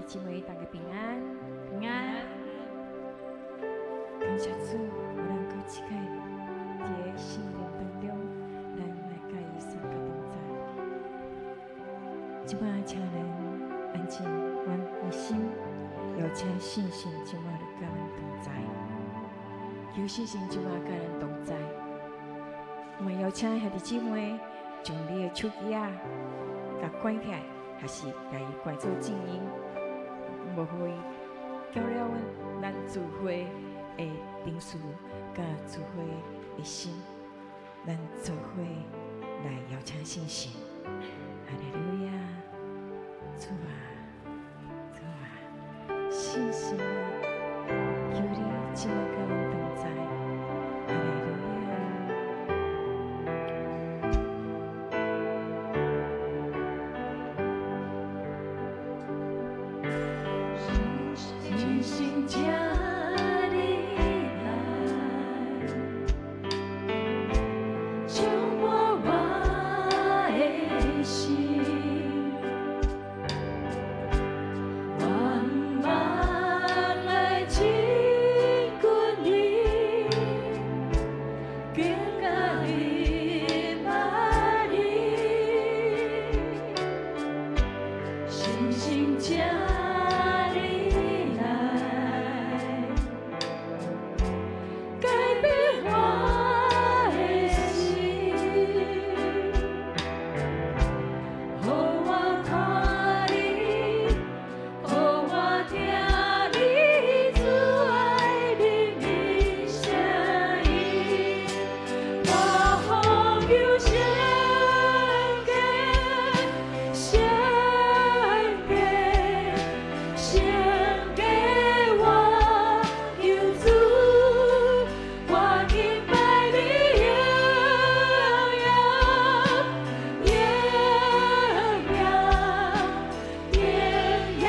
弟姊妹，大家平安，平安。感謝主，予咱閣一擺佇个聖殿當中，咱來佮伊相佮同在。這擺請咱安靜阮的心，邀請聖神這擺來佮阮同在。求聖神這擺佮咱同在。我邀請兄弟姊妹將你的手機仔共關起來，還是共伊關做靜音，無予伊攪擾阮咱聚會的程序佮聚會的心，咱做伙來邀請聖神。哈利路亞，主啊，主啊，聖神啊，求你這擺佮阮同在。哈利路亞。聖神，請你來，充滿我的心，我毋茫來親近你，更加明白你，聖神，請你來，改變我的心，予我看你，予我聽你主愛靈的聲音，我呼求聖潔，聖潔，聖潔，我求主，我敬拜你榮耀，榮耀，榮耀，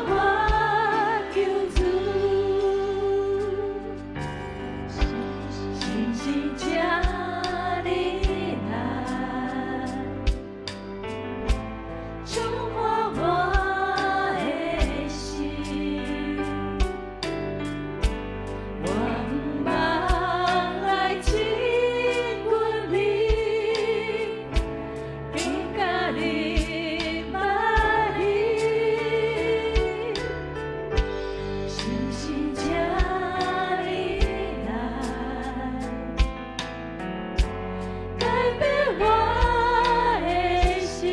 我求主。聖神，請你來，充滿我的心，我毋茫來親近你，更加明白你。聖神，請你來，改變我的心，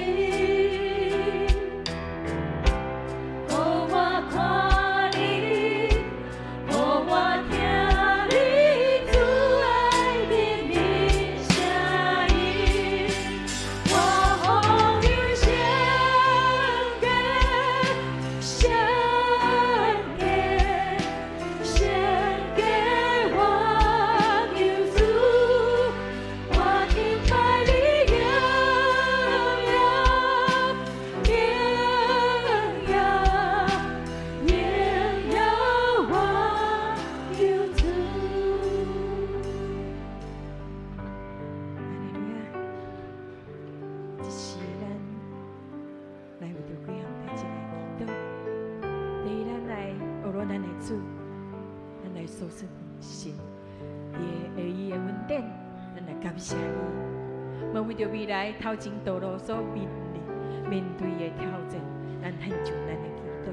予我看你，予我聽你主愛靈的聲音，我呼求聖潔，聖潔，聖潔，我求主，我敬拜你榮耀，榮耀，榮耀，我求主。哈利路亞！這是咱來為著幾項代誌來祈禱。第一，咱來學咱的主，咱來訴說神伊的恩典，咱來感謝伊。無為著未來頭前道路所面臨面對的挑戰，咱獻上咱的祈禱，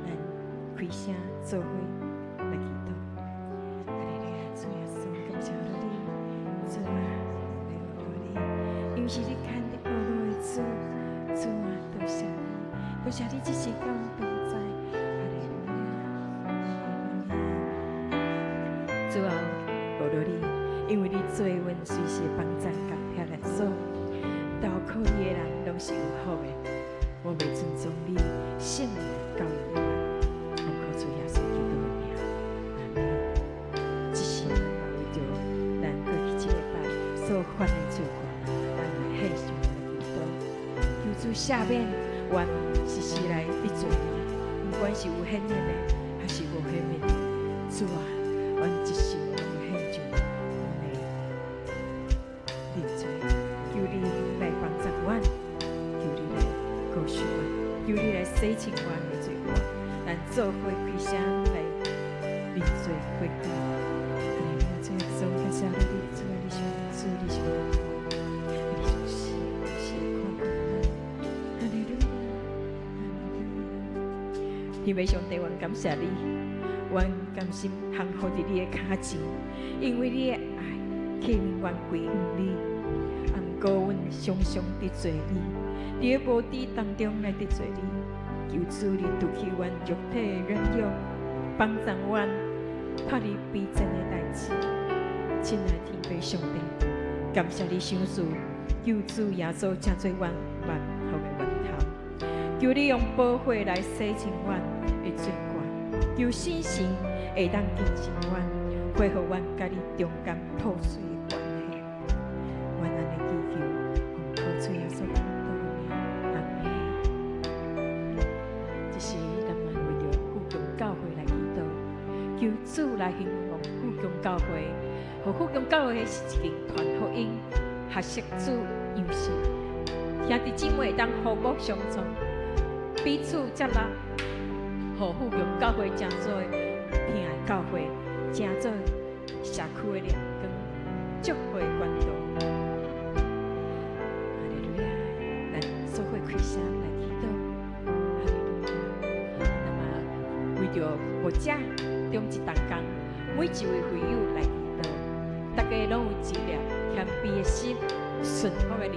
咱開聲做伙來祈禱。哈利路亞，主耶穌，感謝你，主啊，來學你，因為是你牽著我的主，主啊，多謝你，多謝你這時佮阮同在。哈利路亞，哈利路亞，主啊，學你，因為你做阮隨時的幫贊佮避難所，投靠你的人攏是有福的。我袂尊重你，聖靈教育我，奉靠主耶穌基督的名，阿們。這是咱為著咱過去這禮拜所犯的罪過，咱來獻上咱的祈禱，求主赦免，阮時時來得罪你，不管是有顯明的，還是無顯明的，主啊，阮一生攏會獻上阮的認罪，求你來幫助阮，求你來顧惜阮，求你來赦洗淨阮的罪過。咱做伙開聲來認罪悔改。主耶穌，感謝你，主啊，你是主，你是你是是看顧咱。哈利路亞，哈利路亞。天父上帝，阮感謝你，阮甘心降服佇你的跤前，因為你的愛吸引阮歸向你。啊，毋過阮常常得罪你，佇個無知當中來得罪你。求主你除去阮肉體的軟弱，幫助阮脫離卑賤的代誌。親愛天父上帝，感謝你賞賜救主耶穌，成做阮萬福的源頭。求你用寶血來洗淨阮的罪過，求聖神會當更新阮，恢復阮佮你中間破碎的關係。阮按呢祈求，奉靠主耶穌基督的名，阿們。這是咱們為著富強教會來祈禱，求主來興旺富強教會，予富強教會是一間傳福音、學習主樣式，兄弟姊妹會當和睦相處，彼此接納，予富強教會成做疼愛教會，成做社區的亮光，祝福的管道。哈利路亞，咱做伙開聲來祈禱。哈利路亞。那麼為著牧者中一同工，每一位會友來祈禱，大家攏有一粒謙卑的心、順服的靈，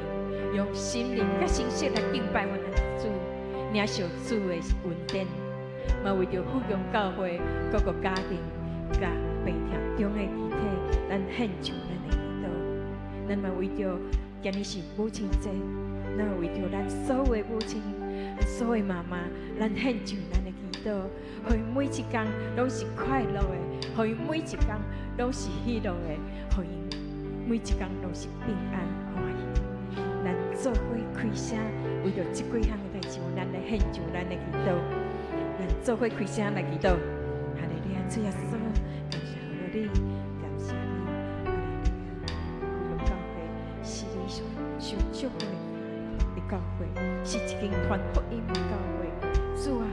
用心靈佮誠實來敬拜阮的主，領受主的恩典。嘛為著富強教會各個家庭佮病痛中的肢體，咱獻上咱的祈禱。咱嘛為著今日是母親節，咱為著咱所有的母親、所有的媽媽，咱獻上咱的祈禱，予𪜶每一工攏是快樂的，予𪜶每一工攏是喜樂的，予𪜶每一工攏是平安歡喜。咱做伙開聲，為著這幾項的代誌，咱來獻上咱的祈禱。咱做伙開聲來祈禱。哈利路亞，主耶穌，感謝你，感謝你，哈利路亞。富強教會是你所受祝福的教會，是一間傳福音的教會。主啊，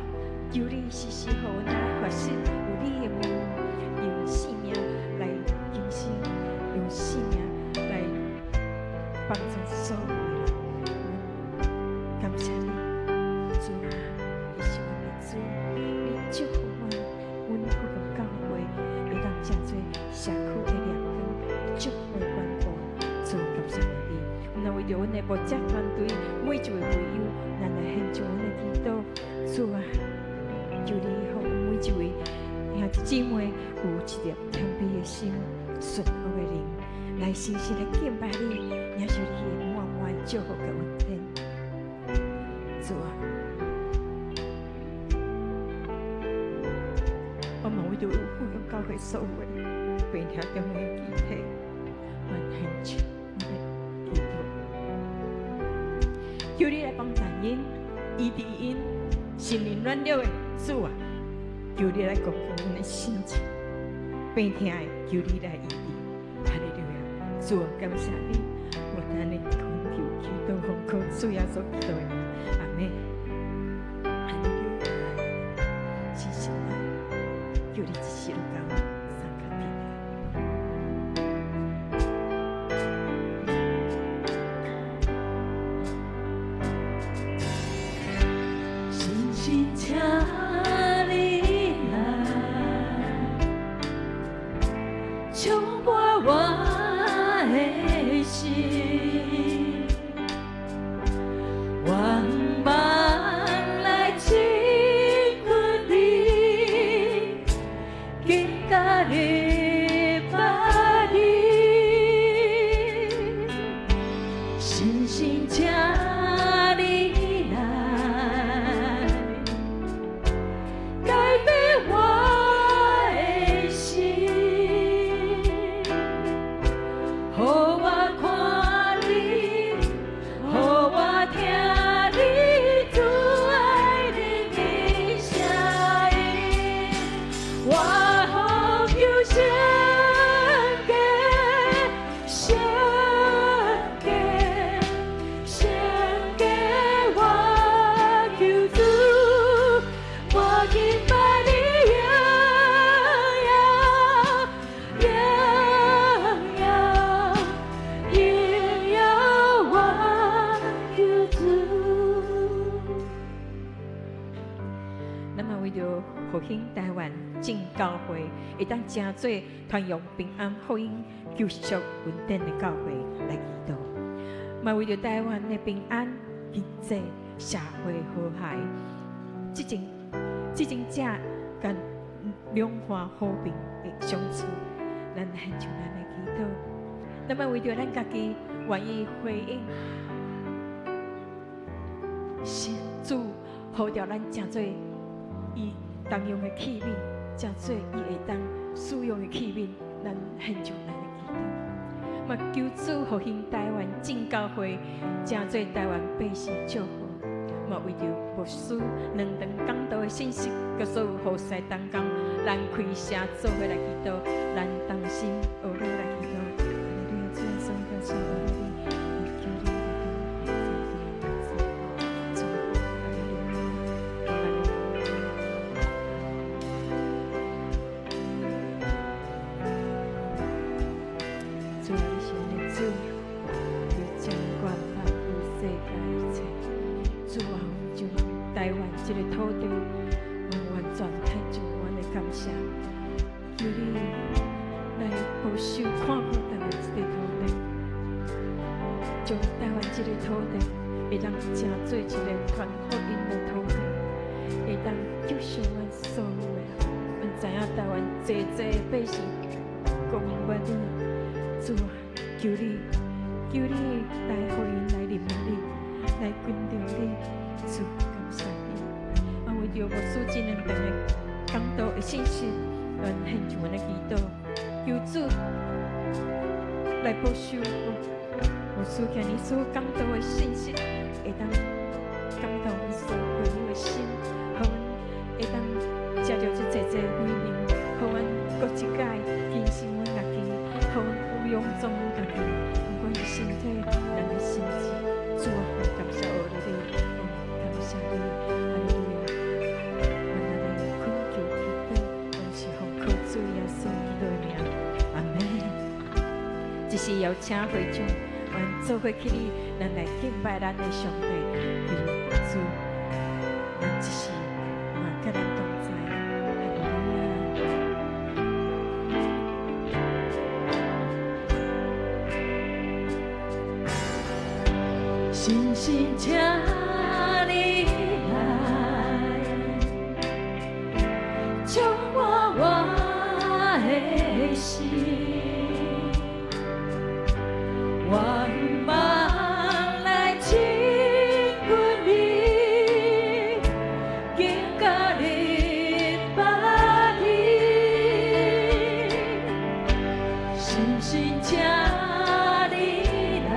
求你時時予阮來發現有你的面，用生命來更新，用生命來幫助所有的人。感謝你，主啊，你是阮的主，你祝福阮，阮富強教會會當成做社區的亮光，祝福的管道。主，感謝你。阮若為著阮的牧者團隊，每一位會友，咱來獻上阮的祈禱。主啊，求你予每一位兄弟姊妹有一粒謙卑的心、順服的靈，來誠實來敬拜你，領受你的滿滿祝福佮恩典。主啊，我嘛為著富強教會所有的病痛中的肢體，阮獻上阮的祈禱，求你來幫助𪜶，醫治𪜶，心靈軟弱的主啊，求你來鞏固𪜶的心情，病痛的求你來醫治。哈利路亞，主啊，感謝你，我按呢懇求祈禱，奉靠主耶穌基督的名，阿們。哈利路亞，謝謝你，求你一世攏共阮相佮佇。深深請你來，充滿我的心，願望來親近你，更加禮拜你。深深請你來，改變我的心，予我看你，予我聽你主愛靈的聲音，我呼求聖潔，聖潔，聖興台灣眾教會，會當成做傳揚平安福音、救贖恩典的教會來祈禱。嘛為著台灣的平安、經濟、社會和諧，執政者佮兩岸和平的相處，咱獻上咱的祈禱。那麼為著咱家己願意回應，是主呼召咱成做伊當用的器皿，成做伊會當使用的器皿，咱獻上咱的祈禱。嘛求主復興台灣眾教會，成做台灣百姓祝福。嘛為著牧師兩堂講道的信息，佮所有服侍同工，咱開聲做伙來祈禱，咱同心合意來祈禱。哈利路亞，主耶穌，感謝你，求你來主，哈利路亞，哈利路亞。主啊，你是阮的主，你掌管萬有世界一切。主啊，阮將台灣這个土地完完全獻上阮的感謝，求你來保守看顧台灣這个土地，將台灣這個土地會當成做一個傳福音的土地，會當救贖阮所有的人。阮知影台灣濟濟的百姓講毋捌你，主啊，求你，求你來予𪜶來認識你，來跟著你，主感謝你。啊，為著牧師這兩堂的講道的信息，阮獻上阮的祈禱，求主來保守牧師今日所講道的信息，會當感動阮所會友的心，予阮會當藉著這濟濟美名，予阮閣一擺更新阮家己，予阮有勇壯阮家己，不管是身體、人的心智，主啊，感謝你，感謝你，哈利路亞。阮按呢懇求祈禱，攏是奉靠主耶穌基督的名，阿門。這時邀請會眾，阮做伙起立，咱來敬拜咱的上帝，求主，咱這時嘛佮咱同在，哈利路亞。深深請你來，充滿我的心，願望來親近你，更加認捌你，深深請你來，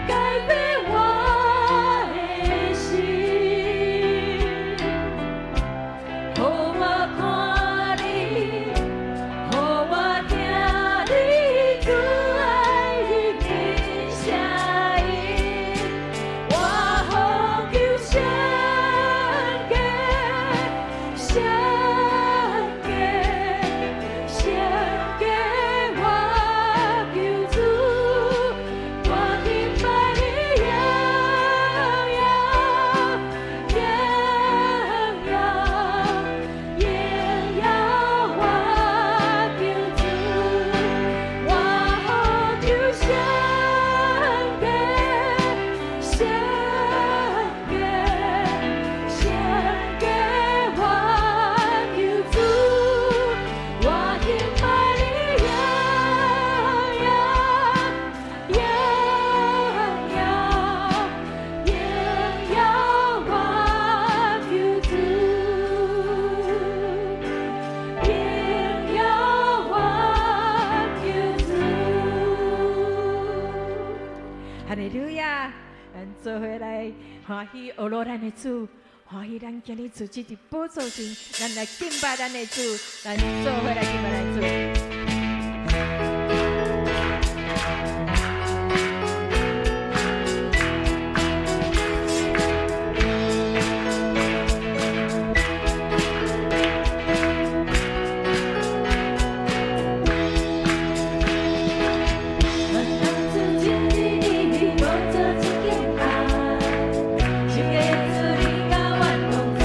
改變我的心，予我看你，予我聽你主愛的聲音，我呼求聖潔，聖潔，聖潔，我求主，我敬拜你，榮耀，榮耀，榮耀，我求主，我呼求聖潔，聖潔，聖潔，我求主，我敬拜你，榮耀，榮耀，榮耀，我求主，榮耀我求主。哈利路亞！咱做伙來歡喜學羅咱的主，歡喜咱今日主這佇寶座前，咱來敬拜咱的主，咱做伙來敬拜咱的主。阮当初亲近你，宝座真敬爱，圣洁耶稣你佮阮同在，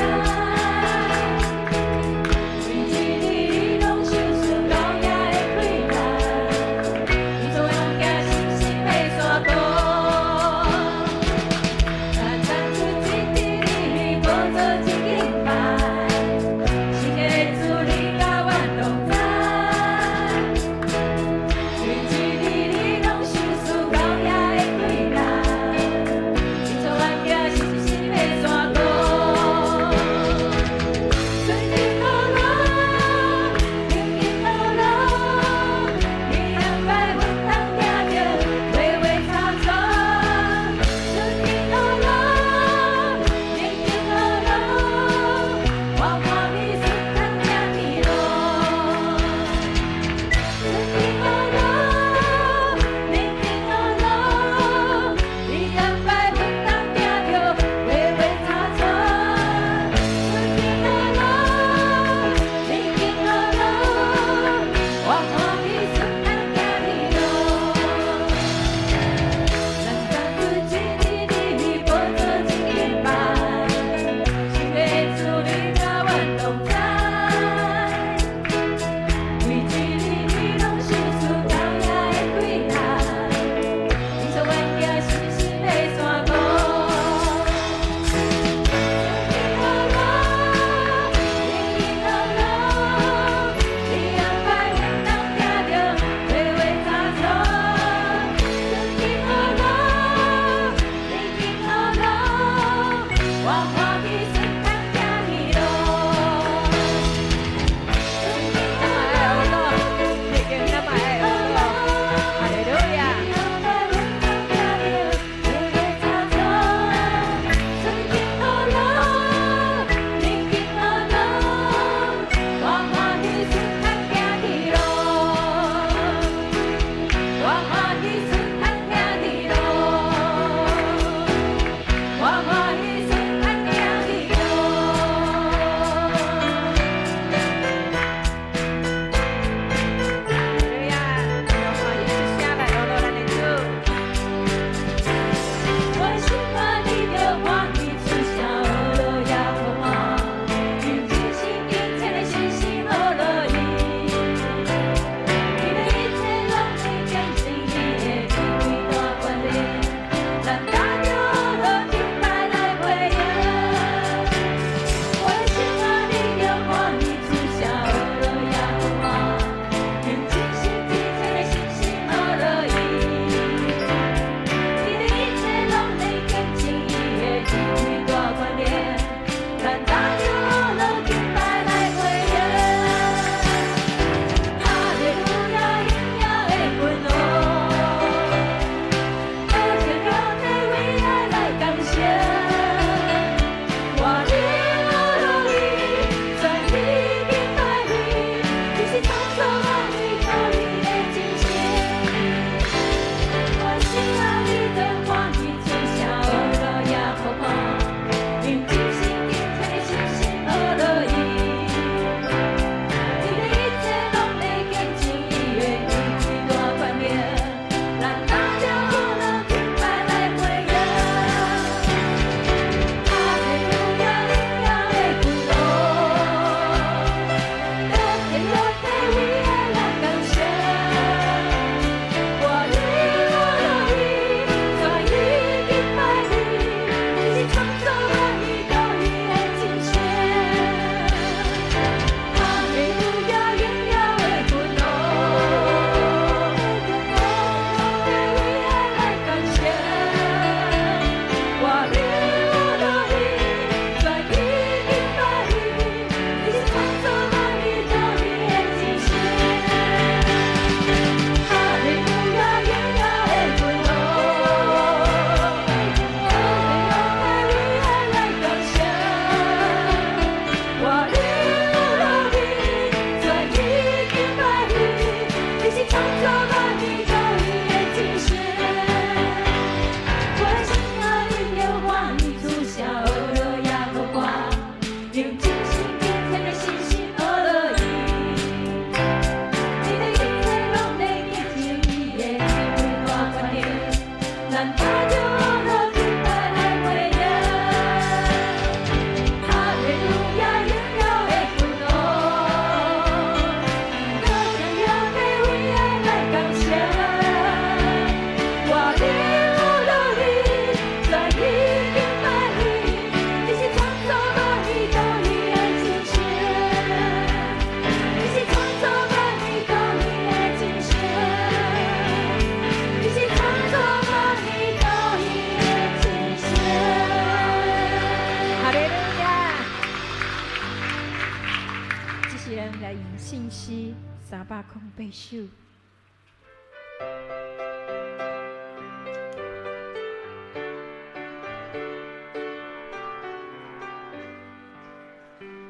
108首。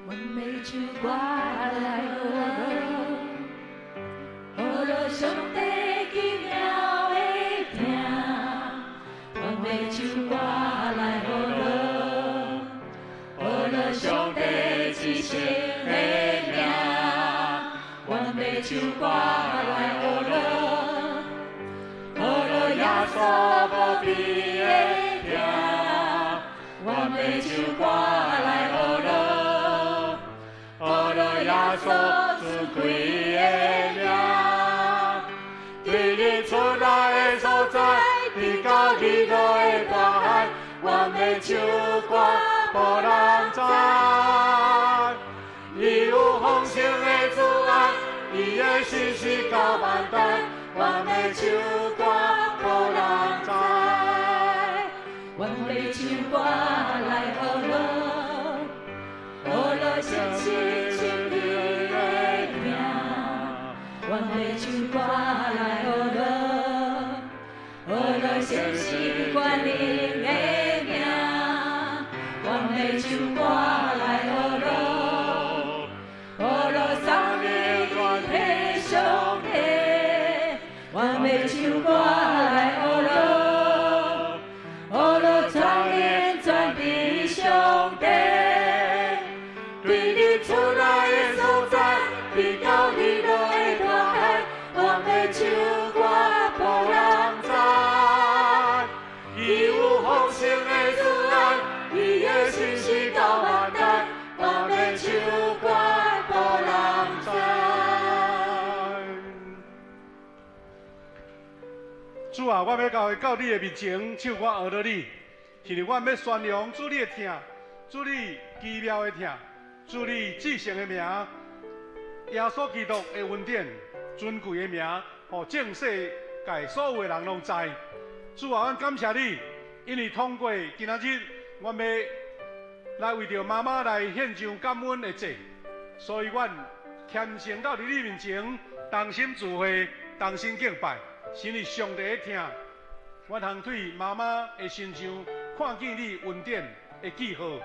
阮欲唱歌來學樂，學樂上帝奇妙的疼。阮欲唱歌來學樂，學樂上帝至聖的名。阮欲唱歌來學樂，學樂耶穌無比的疼。阮欲唱歌來學樂，學樂耶穌尊貴的名。對日出來的所在，直到日落的大海，阮欲唱歌予人知。伊有豐盛的慈愛，伊的信實到萬代，阮欲唱歌予人知。阮欲唱歌來學樂，學樂誠實稱義的名。阮欲唱歌來學樂，學樂誠實權能的名。阮欲唱歌來學樂，學樂頌讚上帝。阮欲唱歌來學樂，學樂全能全知上帝。對日出來的所在，直到日落的大海，阮欲唱歌予人知。伊有豐盛的慈愛，伊的信實到萬代，阮欲唱歌予人知。主啊，我欲到你的面前唱歌學樂你，是因為阮欲宣揚主你的疼，主你奇妙的疼，主你至聖的名，耶穌基督的恩典，尊貴的名，予眾世界所有的人攏知。主啊，阮感謝你，因為通過今仔日，阮欲來為著媽媽來獻上感恩的祭，所以阮虔誠到佇你面前，同心聚會，同心敬拜，是因為上帝的疼，阮通對媽媽的身上看見你恩典的記號。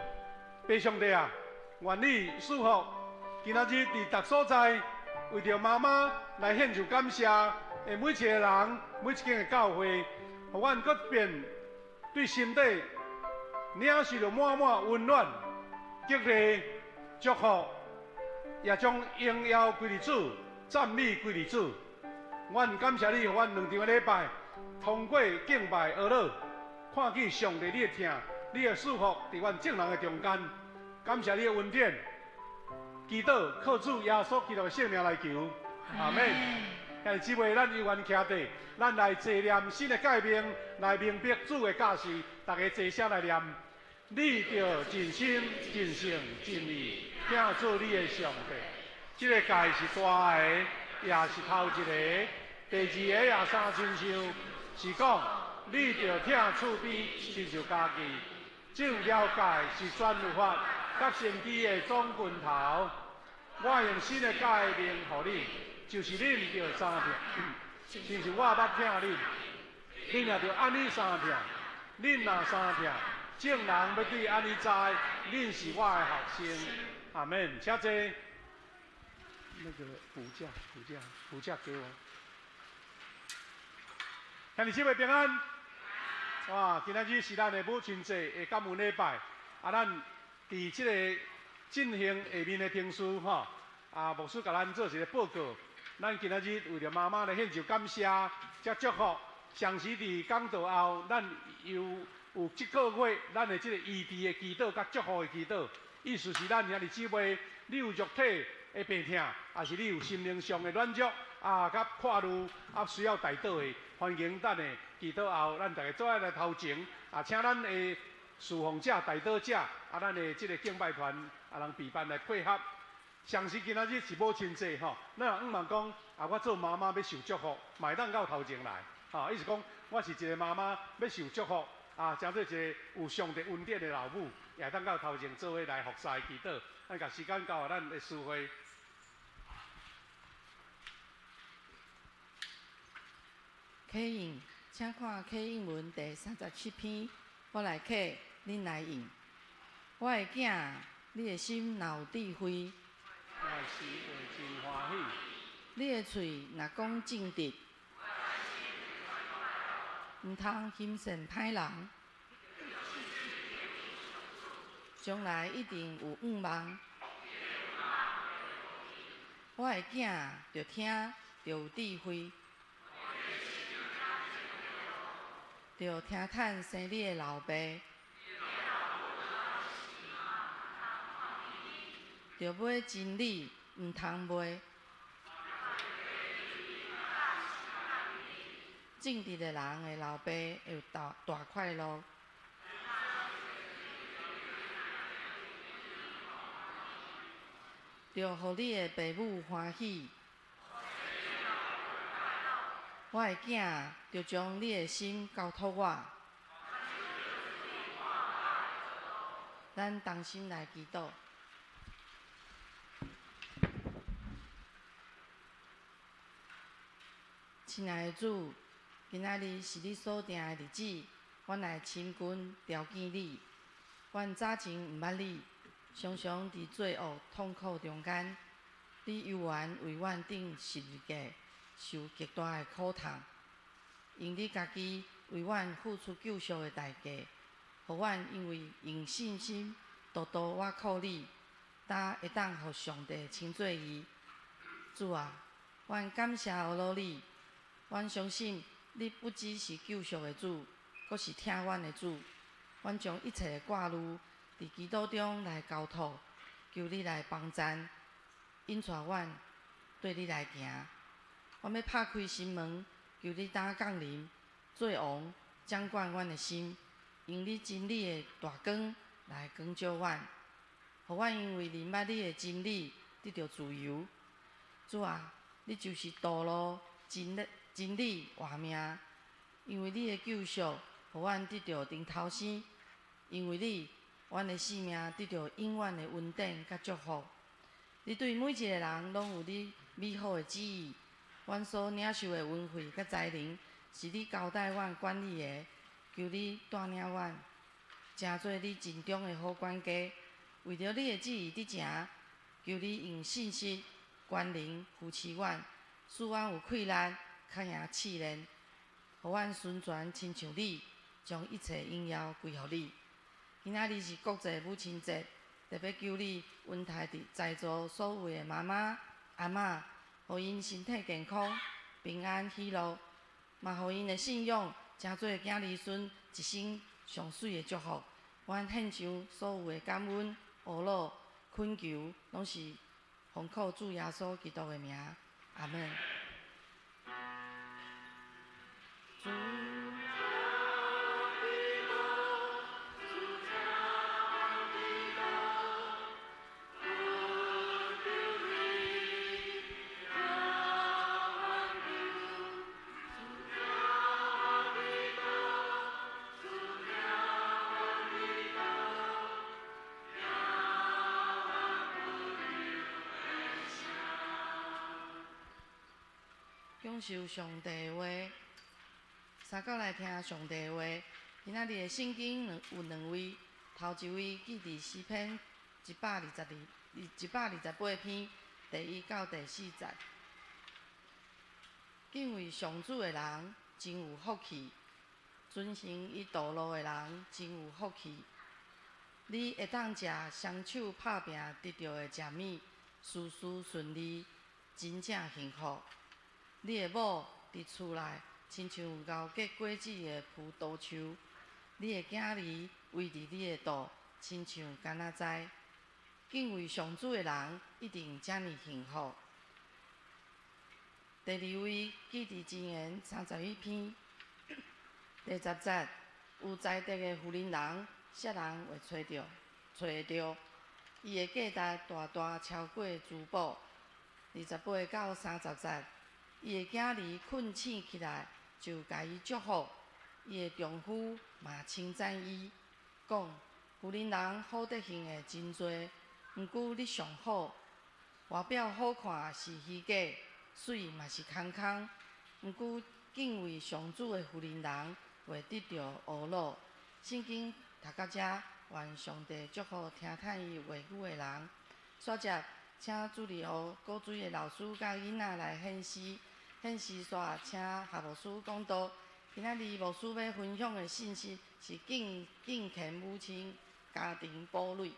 父上帝啊，願你賜福今仔日佇逐所在，為著媽媽來獻上感謝的每一個人，每一間的教會，予阮閣變對心底領受著滿滿溫暖、激勵、祝福，也將榮耀歸予主，讚美歸予主。阮感謝你，予阮兩場的禮拜通過敬拜學樂，看見上帝你的疼，你的賜福佇阮眾人的中間。感謝你的恩典，祈禱靠主耶穌基督的聖名來求，阿們。兄弟姊妹，咱有緣徛佇，咱來齊念新的誡命，來明白主的教示，大家齊聲來念。你著盡心、盡性、盡意，疼主你的上帝。這个誡是大的，也是頭一个。第二个也相親像，是講你著疼厝邊，親像家己。這條誡是全律法佮先知的總根頭。我用新的誡命予恁，就是恁著相疼，親像我捌疼恁，恁也著按呢相疼。恁若相疼，眾人欲對按呢知，恁是我的學生。阿們，請坐。那個補假，補假，補假給我。兄弟姊妹平安。哇，今仔日是咱的母親節的感恩禮拜。啊，咱佇這個進行下面的程序吼，啊，牧師共咱做一個報告。咱今仔日為著媽媽來獻上感謝，才祝福。上時佇講道後，咱又有這個月咱的這個醫治的祈禱佮祝福的祈禱。意思是咱兄弟姊妹，你有肉體的病痛，抑是你有心靈上的軟弱啊，佮跨慮啊，需要代禱的，歡迎咱的祈禱後，咱逐家做伙來頭前啊，請咱的侍奉者、代禱者啊，咱的這個敬拜團啊，人備辦來配合。上時今仔日是母親節吼，咱若向望講啊，我做媽媽欲受祝福，嘛會當到頭前來，吼，意思講我是一個媽媽欲受祝福啊，成做一個有上帝恩典的老母，也會當到頭前做伙來服侍祈禱。咱共時間交予咱的司會。启应，请看启应文第37篇，我来启，恁来应。我的囝，你的心若有智慧，我的心会真欢喜。你的喙若讲正直，毋通行善歹人，将来一定有向望。我的囝，著听，著有智慧，著听趁生你的老爸，著买真理，毋通卖。正直的人的老爸会有大大快乐，著予你的爸母欢喜。我的囝，著將你的心交託我。咱同心來祈禱。親愛的主，今仔日是你所定的日子，阮來親近朝見你。阮早前毋捌你，常常佇罪惡痛苦中間，你猶原為阮釘十字架，受極大的苦痛，用你家己為阮付出救贖的代價，予阮因為用信心獨獨倚靠你，才會當予上帝稱做義。主啊，阮感謝阿羅你，阮相信你不只是救贖的主，閣是疼阮的主。阮將一切的掛慮佇祈禱中來交託，求你來幫贊，引帶阮對你來行。我欲拍開心門，求你當降臨，做王，掌管阮的心，用你真理的大光來光照阮，予阮因為認捌你的真理，得著自由。主啊，你就是道路、真理、真理、活命。因為你的救贖，予阮得著重頭生；因為你，阮的生命得著永遠的恩典佮祝福。你對每一個人攏有你美好的旨意。阮所領受的恩惠佮才能，是你交代阮管理的，求你帶領阮，成做你盡忠的好管家，為著你的旨意佇行。求你用信實、權能扶持阮，使阮有氣力，較贏試煉，予阮順全親像你，將一切榮耀歸予你。今仔日是國際母親節，特別求你恩待佇在座所有的媽媽、阿嬤，予𪜶身體健康、平安喜樂，嘛予𪜶的信仰成做囝兒孫一生上媠的祝福。阮獻上所有的感恩、呵咾、懇求，攏是奉靠主耶穌基督的名，阿們。主。享受上帝的話，三角來聽上帝的話。今仔日的聖經有兩位，頭一位記佇詩篇122、128篇第1到第4節。敬畏上主的人真有福氣，遵行伊道路的人真有福氣。你會當食雙手拍拚得著的食物，事事順利，真正幸福。你的某佇厝內，親像熬結果子的葡萄樹；你的囝兒圍佇你的肚，親像柑仔栽。敬畏上主的人，一定遮爾幸福。第二位記佇箴言31篇第10節，有才德的婦人人，啥人會揣著？揣會著？伊的價值大大超過珠寶。28到30節。伊的囝兒睏醒起來，就共伊祝福；伊的丈夫嘛稱讚伊，講：婦人人好德行的真濟，毋過你上好。外表好看是虛假，媠嘛是空空。毋過敬畏上主的婦人人袂得著侮辱。聖經讀到遮，願上帝祝福聽探伊話語的人。煞接請主日學古水的老師佮囡仔來獻詩，獻詩煞請夏牧師講道。今仔日牧師欲分享的信息是敬敬虔母親家庭堡壘。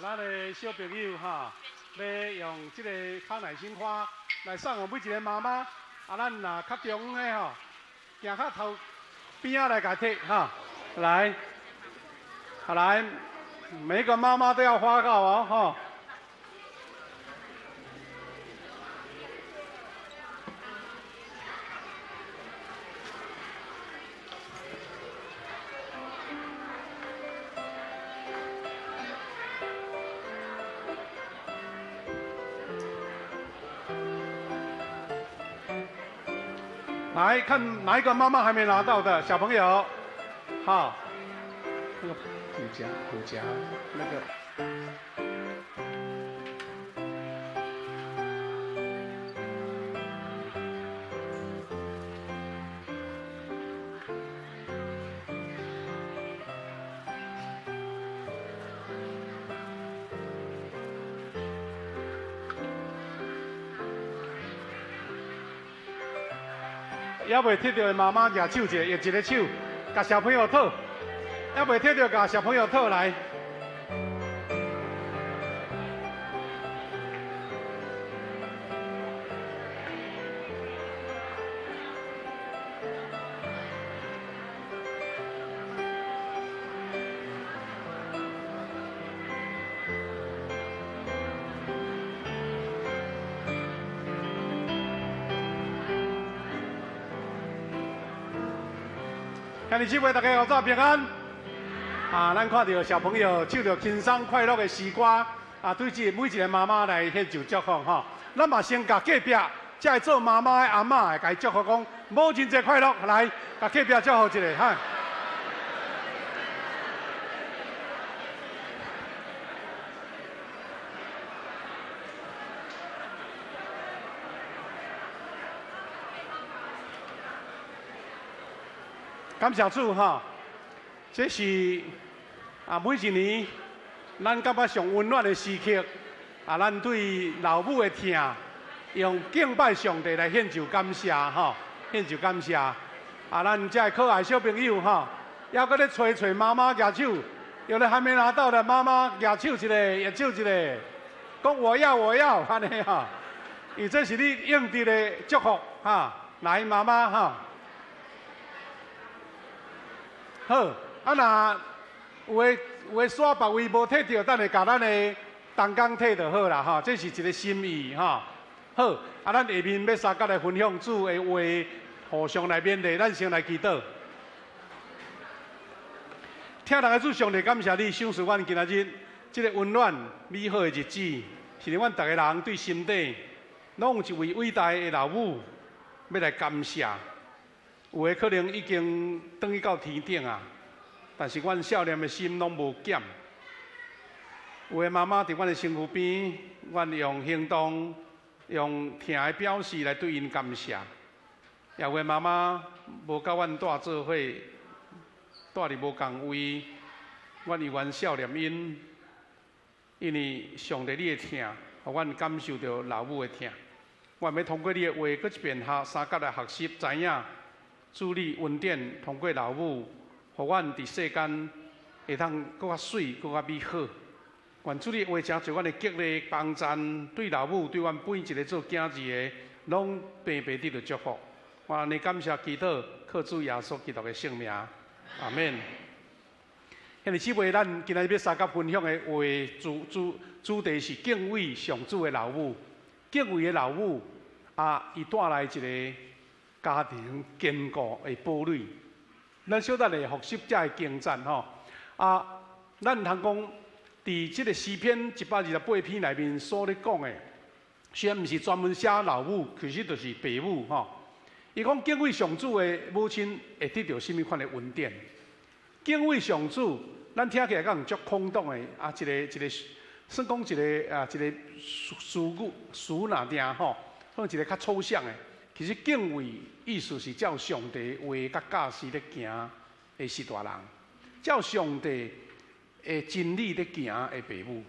咱的小朋友哈，欲用這个康乃馨花來送予每一个媽媽。啊，咱若較中的吼，行較頭邊仔來共提哈，來，好來，每一個媽媽都要發到哦，吼。來看哪一個媽媽還沒拿到的小朋友，好，那個虎夾，虎夾，那個。猶未提著的媽媽舉手一下，用一个手，共小朋友討。猶未提著，共小朋友討來。兄弟姊妹，大家好，早平安。啊，咱看著小朋友唱著輕鬆快樂的詩歌，啊，對這每一个媽媽來獻上祝福吼。咱嘛先共隔壁這个做媽媽的阿嬤，共伊祝福講母親節快樂，來，共隔壁祝福一下哈。感謝主哈，這是啊每一年咱感覺上溫暖的時刻啊，咱對老母的疼，用敬拜上帝來獻上感謝吼，獻上感謝。啊，咱這个可愛小朋友吼，猶閣咧揣揣媽媽舉手，有的還沒拿到的媽媽舉手一下，舉手一下，講我要我要，按呢吼，因為這是你應得的祝福哈，來媽媽哈。好，啊若有的煞別位無提著，等下共咱的同工提就好啦吼。這是一个心意吼。好，啊咱下面欲相佮來分享主的話，互相來勉勵。咱先來祈禱。疼咱的主上帝，感謝你賞賜阮今仔日這个溫暖美好的日子，是阮逐个人對心底攏有一位偉大的老母欲來感謝。有的可能已經轉去到天頂啊，但是阮少年的心攏無減。有的媽媽佇阮的身軀邊，阮用行動、用疼的表示來對𪜶感謝。也有的媽媽無佮阮蹛做伙，蹛佇無仝位，阮猶原少念𪜶，因為上帝你的疼，予阮感受著老母的疼。我欲通過你的話，閣一遍學相佮來學習，知影。主你恩典通過老母，予阮佇世間會通閣較媠、閣較美好。願主你話成做阮的激勵幫贊，對老母、對阮每一个做囝兒的，攏白白得著祝福。我按呢感謝祈禱，靠主耶穌基督的聖名，阿們。兄弟姊妹，咱今仔日欲相佮分享的話主題是敬畏上主的老母，敬畏的老母啊，伊帶來一个家庭堅固的堡壘，咱小等下復習才會經節吼。啊，咱毋通講，佇這个詩篇128篇內面所咧講的，雖然毋是專門寫老母，其實就是爸母吼。伊講敬畏上主的母親會得著啥物款的恩典？敬畏上主，咱聽起來敢有足空洞的啊，一个算講一个啊，一个詞語詞爾爾吼，算一个較抽象的。其實敬畏意思是照上帝話佮教示咧行的是大人，照上帝的真理咧行的爸母，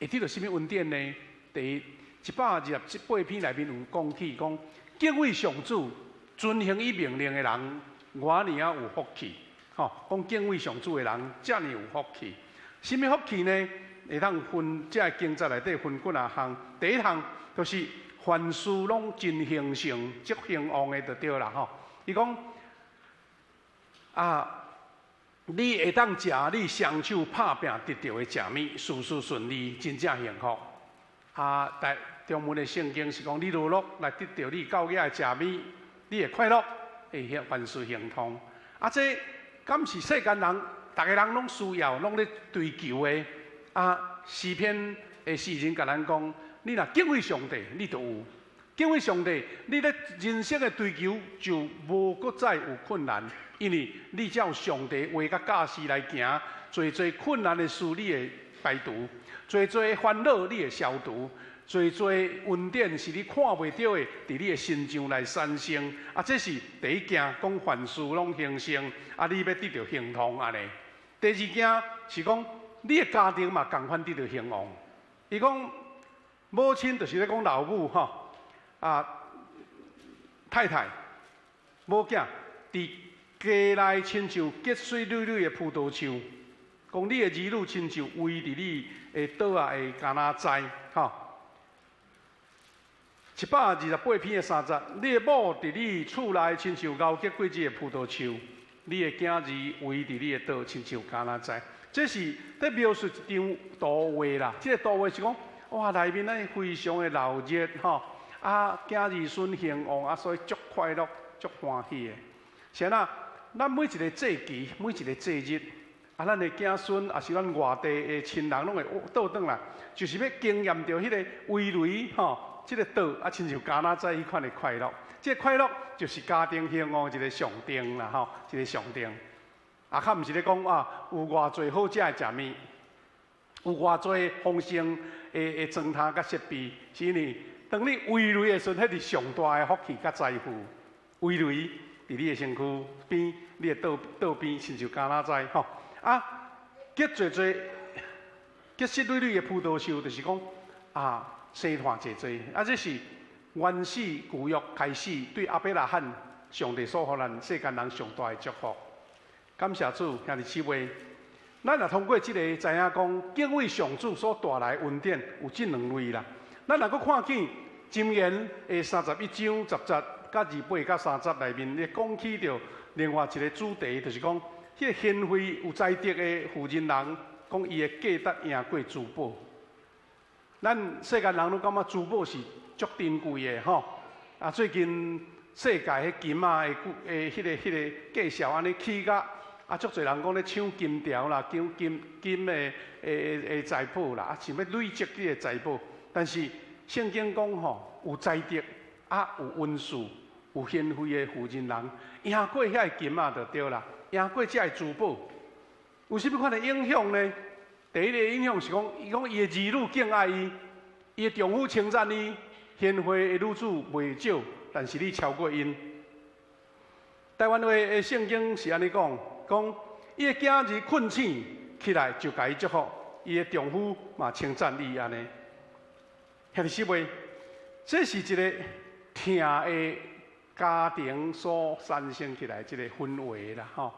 會得著啥物恩典呢？第128篇內面有講起講，敬畏上主、遵行伊命令的人，偌爾仔有福氣。吼，講敬畏上主的人，遮爾有福氣。啥物福氣呢？會當分這个經節內底分幾若項。第一項就是凡事攏真興盛、足興旺的就對啦吼。伊講啊，你會當食你雙手拍拚得著的食物，事事順利，真正幸福。啊，但中文的聖經是講，你勞碌來得著你夠額的食物，你會快樂，會凡事亨通。啊，這敢是世間人，逐个人攏需要，攏咧追求的。啊，詩篇的詩人共咱講，你若敬畏上帝，你就有敬畏上帝，你咧人生的追求就無閣再有困難，因為你照上帝話佮教示來行，濟濟困難的事你會排除，濟濟煩惱你會消除，濟濟恩典是你看袂著的，佇你的身上來產生。啊，這是第一件，講凡事攏興盛，啊，你欲得著亨通按呢。第二件是講，你的家庭嘛仝款得著興旺。伊講母親就是咧講老母吼，啊，太太某囝佇家內親像結穗累累的葡萄樹，講你的兒女親像圍佇你的桌仔的橄欖栽，吼。128篇的3節，你的某佇你厝內親像熬結果子的葡萄樹，你的囝兒圍佇你的桌，親像橄欖栽。這是佇描述一張圖畫啦。這個圖畫是講，哇，內面咧非常的鬧熱吼，啊，囝兒孫興旺，啊，所以足快樂、足歡喜的。是按怎？咱每一個節期、每一個節日，啊，咱的囝孫，抑是咱外地的親人，攏會倒轉來，就是欲經驗著彼個圍圍吼。這个桌啊，親像橄欖栽彼款的快樂，這个快樂就是家庭興旺一个象徵啦，吼，一个象徵。啊，較毋是咧講啊，有偌濟好食的食物，有偌濟豐盛的裝呔佮設備，是因為當你圍籬的時陣，彼是上大的福氣佮財富。圍籬佇你的身軀邊，你的桌桌邊，親像橄欖栽吼。啊，結濟濟結實累累的葡萄樹，就是講啊。生湠濟濟，啊！這是原始舊約開始對亞伯拉罕上帝所予咱世間人上大的祝福。感謝主，兄弟姊妹，咱若通過這个知影講敬畏上主所帶來的恩典有這兩類啦。咱若閣看見箴言的31章10節佮28佮3節內面，咧講起著另外一个主題，就是講彼个賢惠有才德的婦人人，講伊的價值贏過珠寶。咱世間人攏感覺珠寶是足珍貴的吼，啊，最近世界彼金仔的的彼个彼个價數按呢起價，啊，足濟人講咧搶金條啦，搶金金的的的財寶啦，啊，想欲累積這个財寶。但是聖經講吼，有才德啊，有恩賜、有賢惠的婦人人，贏過遐个金仔就對啦，贏過這个珠寶。有啥物款的影響呢？第一个影響是講，伊講伊的兒女敬愛伊，伊的丈夫稱讚伊，賢惠的女子袂少，但是你超過𪜶。台灣話的聖經是按呢講，講伊的囝兒睏醒起來就共伊祝福，伊的丈夫嘛稱讚伊按呢。兄弟姊妹，這是一个疼的家庭所產生起來這个氛圍啦，吼，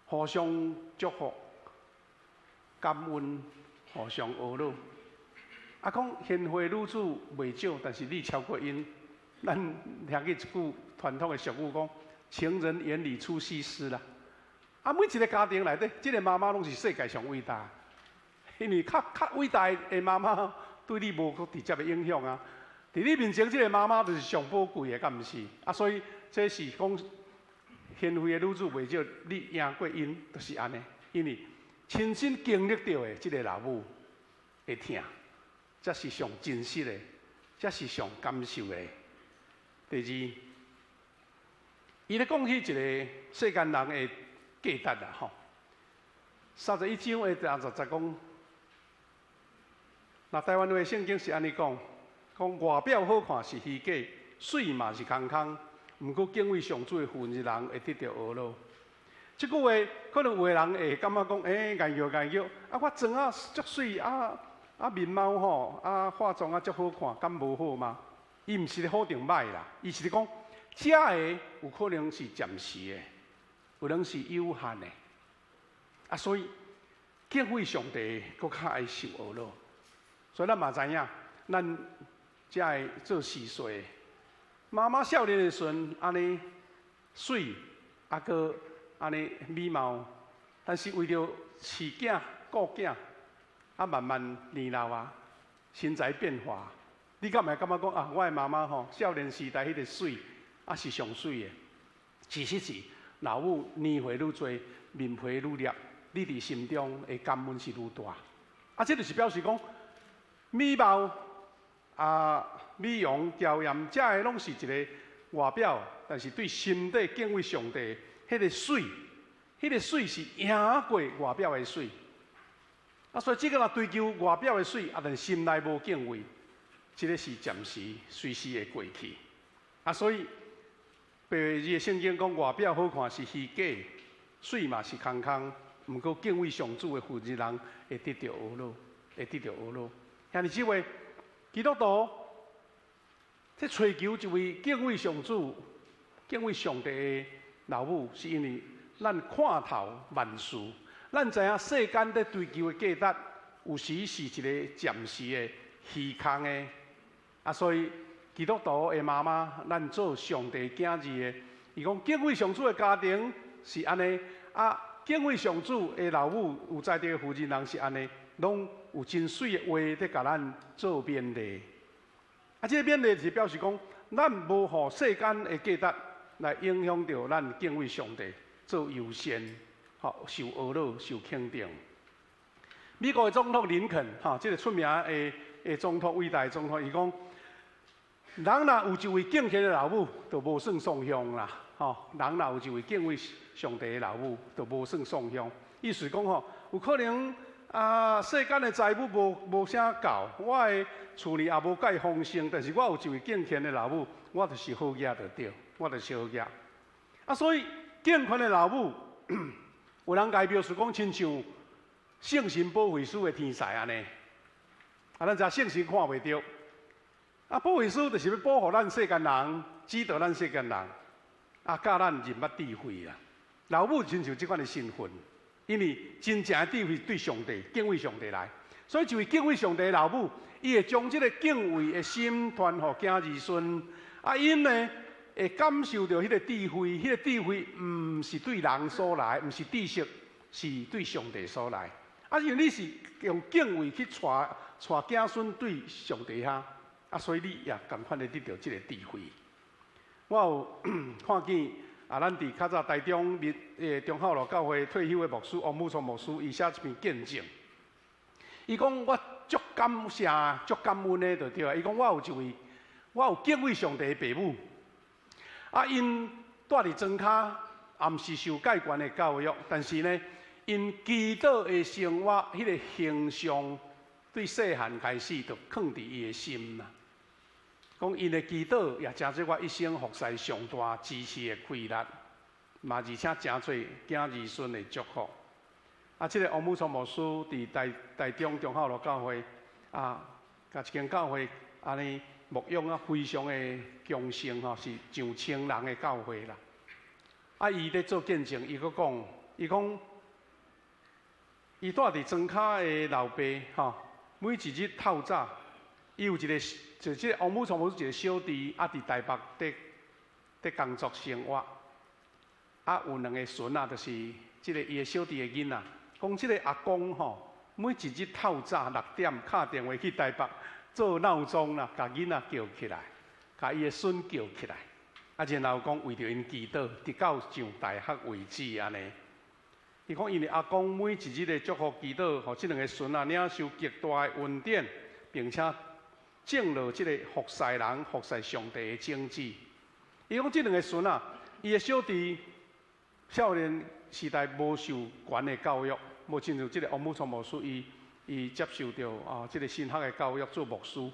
互相祝福。感恩，互相呵咾。啊，講賢惠女子袂少，但是你超過𪜶。咱聽見一句傳統的俗語講：情人眼裡出西施啦。啊，每一个家庭內底，這个媽媽攏是世界上偉大，因為較較偉大的媽媽對你無閣直接的影響啊。佇你面前，這个媽媽就是上寶貴的，敢毋是？啊，所以這是講賢惠的女子袂少，你贏過𪜶，就是按呢，因為。親身經歷著的這个老母的疼，這是上真實的，這是上感受的。第二，伊咧講起一个世間人的價值啦，吼。31章的30節講，若台灣話聖經是按呢講，講外表好看是虛假，媠嘛是空空，毋過敬畏上主的婦人會得著呵咾。這句話可能有的人會感覺講，欸，研究研究，啊，我妝啊足媠，啊啊面貌吼，啊化妝啊足好看，敢無好嗎？伊毋是咧否定歹啦，伊是咧講，這个有可能是暫時的，有可能是有限的，啊，所以敬畏上帝，閣較愛受呵咾。所以咱嘛知影，咱遮的做序細，媽媽少年的時陣按呢媠，啊閣按呢美貌，但是為著飼囝顧囝，啊慢慢年老啊，身材變化，你敢會感覺講啊？我的媽媽吼，少年時代彼個媠，啊是上媠的。其實是老母年歲愈濟，面皮愈凹，你佇心中的感恩是愈大。啊，這就是表示講美貌啊、美容、嬌豔，這个攏是一個外表，但是對心底敬畏上帝，彼個媠，彼個媠是贏過外表的媠。啊，所以這個若追求外表的媠，啊，但心內無敬畏，這個是暫時隨時會過去。啊，所以白話字的聖經講，外表好看是虛假，媠嘛是空空。毋過敬畏上主的負責人會得著呵咾，會得著呵咾。兄弟姊妹，基督徒這追求一位敬畏上主、敬畏上帝的老母，是因為咱看透萬事，咱知影世間咧追求的價值，有時是一個暫時的虛空的。啊，所以基督徒的媽媽，咱做上帝囝兒的，伊講敬畏上主的家庭是按呢，啊，敬畏上主的老母有才德的負責人是按呢，攏有真媠的話佇共咱做勉勵。啊，這個勉勵是表示講，咱無予世間的價值來影響著咱敬畏上帝，做優先，吼，受呵咾、受肯定。美國的總統林肯，吼，這個出名的的總統，偉大的總統，伊講，人若有一位敬虔的老母，就無算喪鄉啦。吼，人若有一位敬畏上帝的老母，就無算喪鄉。意思講吼，有可能啊，世間的財物無無啥夠，我的厝裡也無蓋豐盛，但是我有一位敬虔的老母，我就是好額就對，我就是好額。啊，所以敬虔的老母，有人共伊描述講，親像聖神保惠師的天使按呢。啊，咱知聖神看袂著，啊，保惠師就是欲保護咱世間人，指導咱世間人，啊，教咱認捌智慧啊。老母親像這款的身份，因為真正的智慧對上帝敬畏上帝來，所以一位敬畏上帝的老母，伊會將這個敬畏的心傳予囝兒孫，啊，𪜶呢會感受著彼個智慧，彼個智慧毋是對人所來，毋是知識，是對上帝所來。啊，因為你是用敬畏去帶帶囝孫對上帝遐，啊，所以你也仝款的得著這個智慧。我有看見啊，咱佇較早台中民中孝路教會退休的牧師王武聰牧師，伊寫一篇見證。伊講我足感謝、足感恩的，就對啊。伊講我有一位，我有敬畏上帝的爸母。啊，𪜶蹛佇莊跤，也毋是受蓋懸的教育，但是呢，𪜶祈禱的生活，彼個形象，對細漢開始就囥佇伊的心啦。講𪜶的祈禱也成做我一生服侍上大支持的氣力，嘛而且成做囝兒孫的祝福。啊，這個王武聰牧師佇台台中中孝路教會，啊，共一間教會按呢牧養啊，非常的強盛吼，是上千人的教會啦。啊，伊咧做見證，伊閣講，伊講，伊蹛佇莊跤的老爸吼，每一日透早，伊有一個，就這個王武聰牧師一個小弟，啊，佇台北佇佇工作生活，啊，有兩個孫仔，就是這個伊的小弟的囡仔，講這個阿公吼，每一日透早6點敲電話去台北做鬧鐘啦，共囡仔叫起來，共伊的孫叫起來，啊，然後講為著𪜶祈禱，直到上大學為止按呢。伊講因為阿公每一日的祝福祈禱，予這兩個孫仔領受極大的恩典，並且種落這個服侍人、服侍上帝的種子。伊講這兩個孫仔，伊的小弟少年時代無受懸的教育，無親像這個王武聰牧師，伊伊接受著啊這個神學的教育做牧師，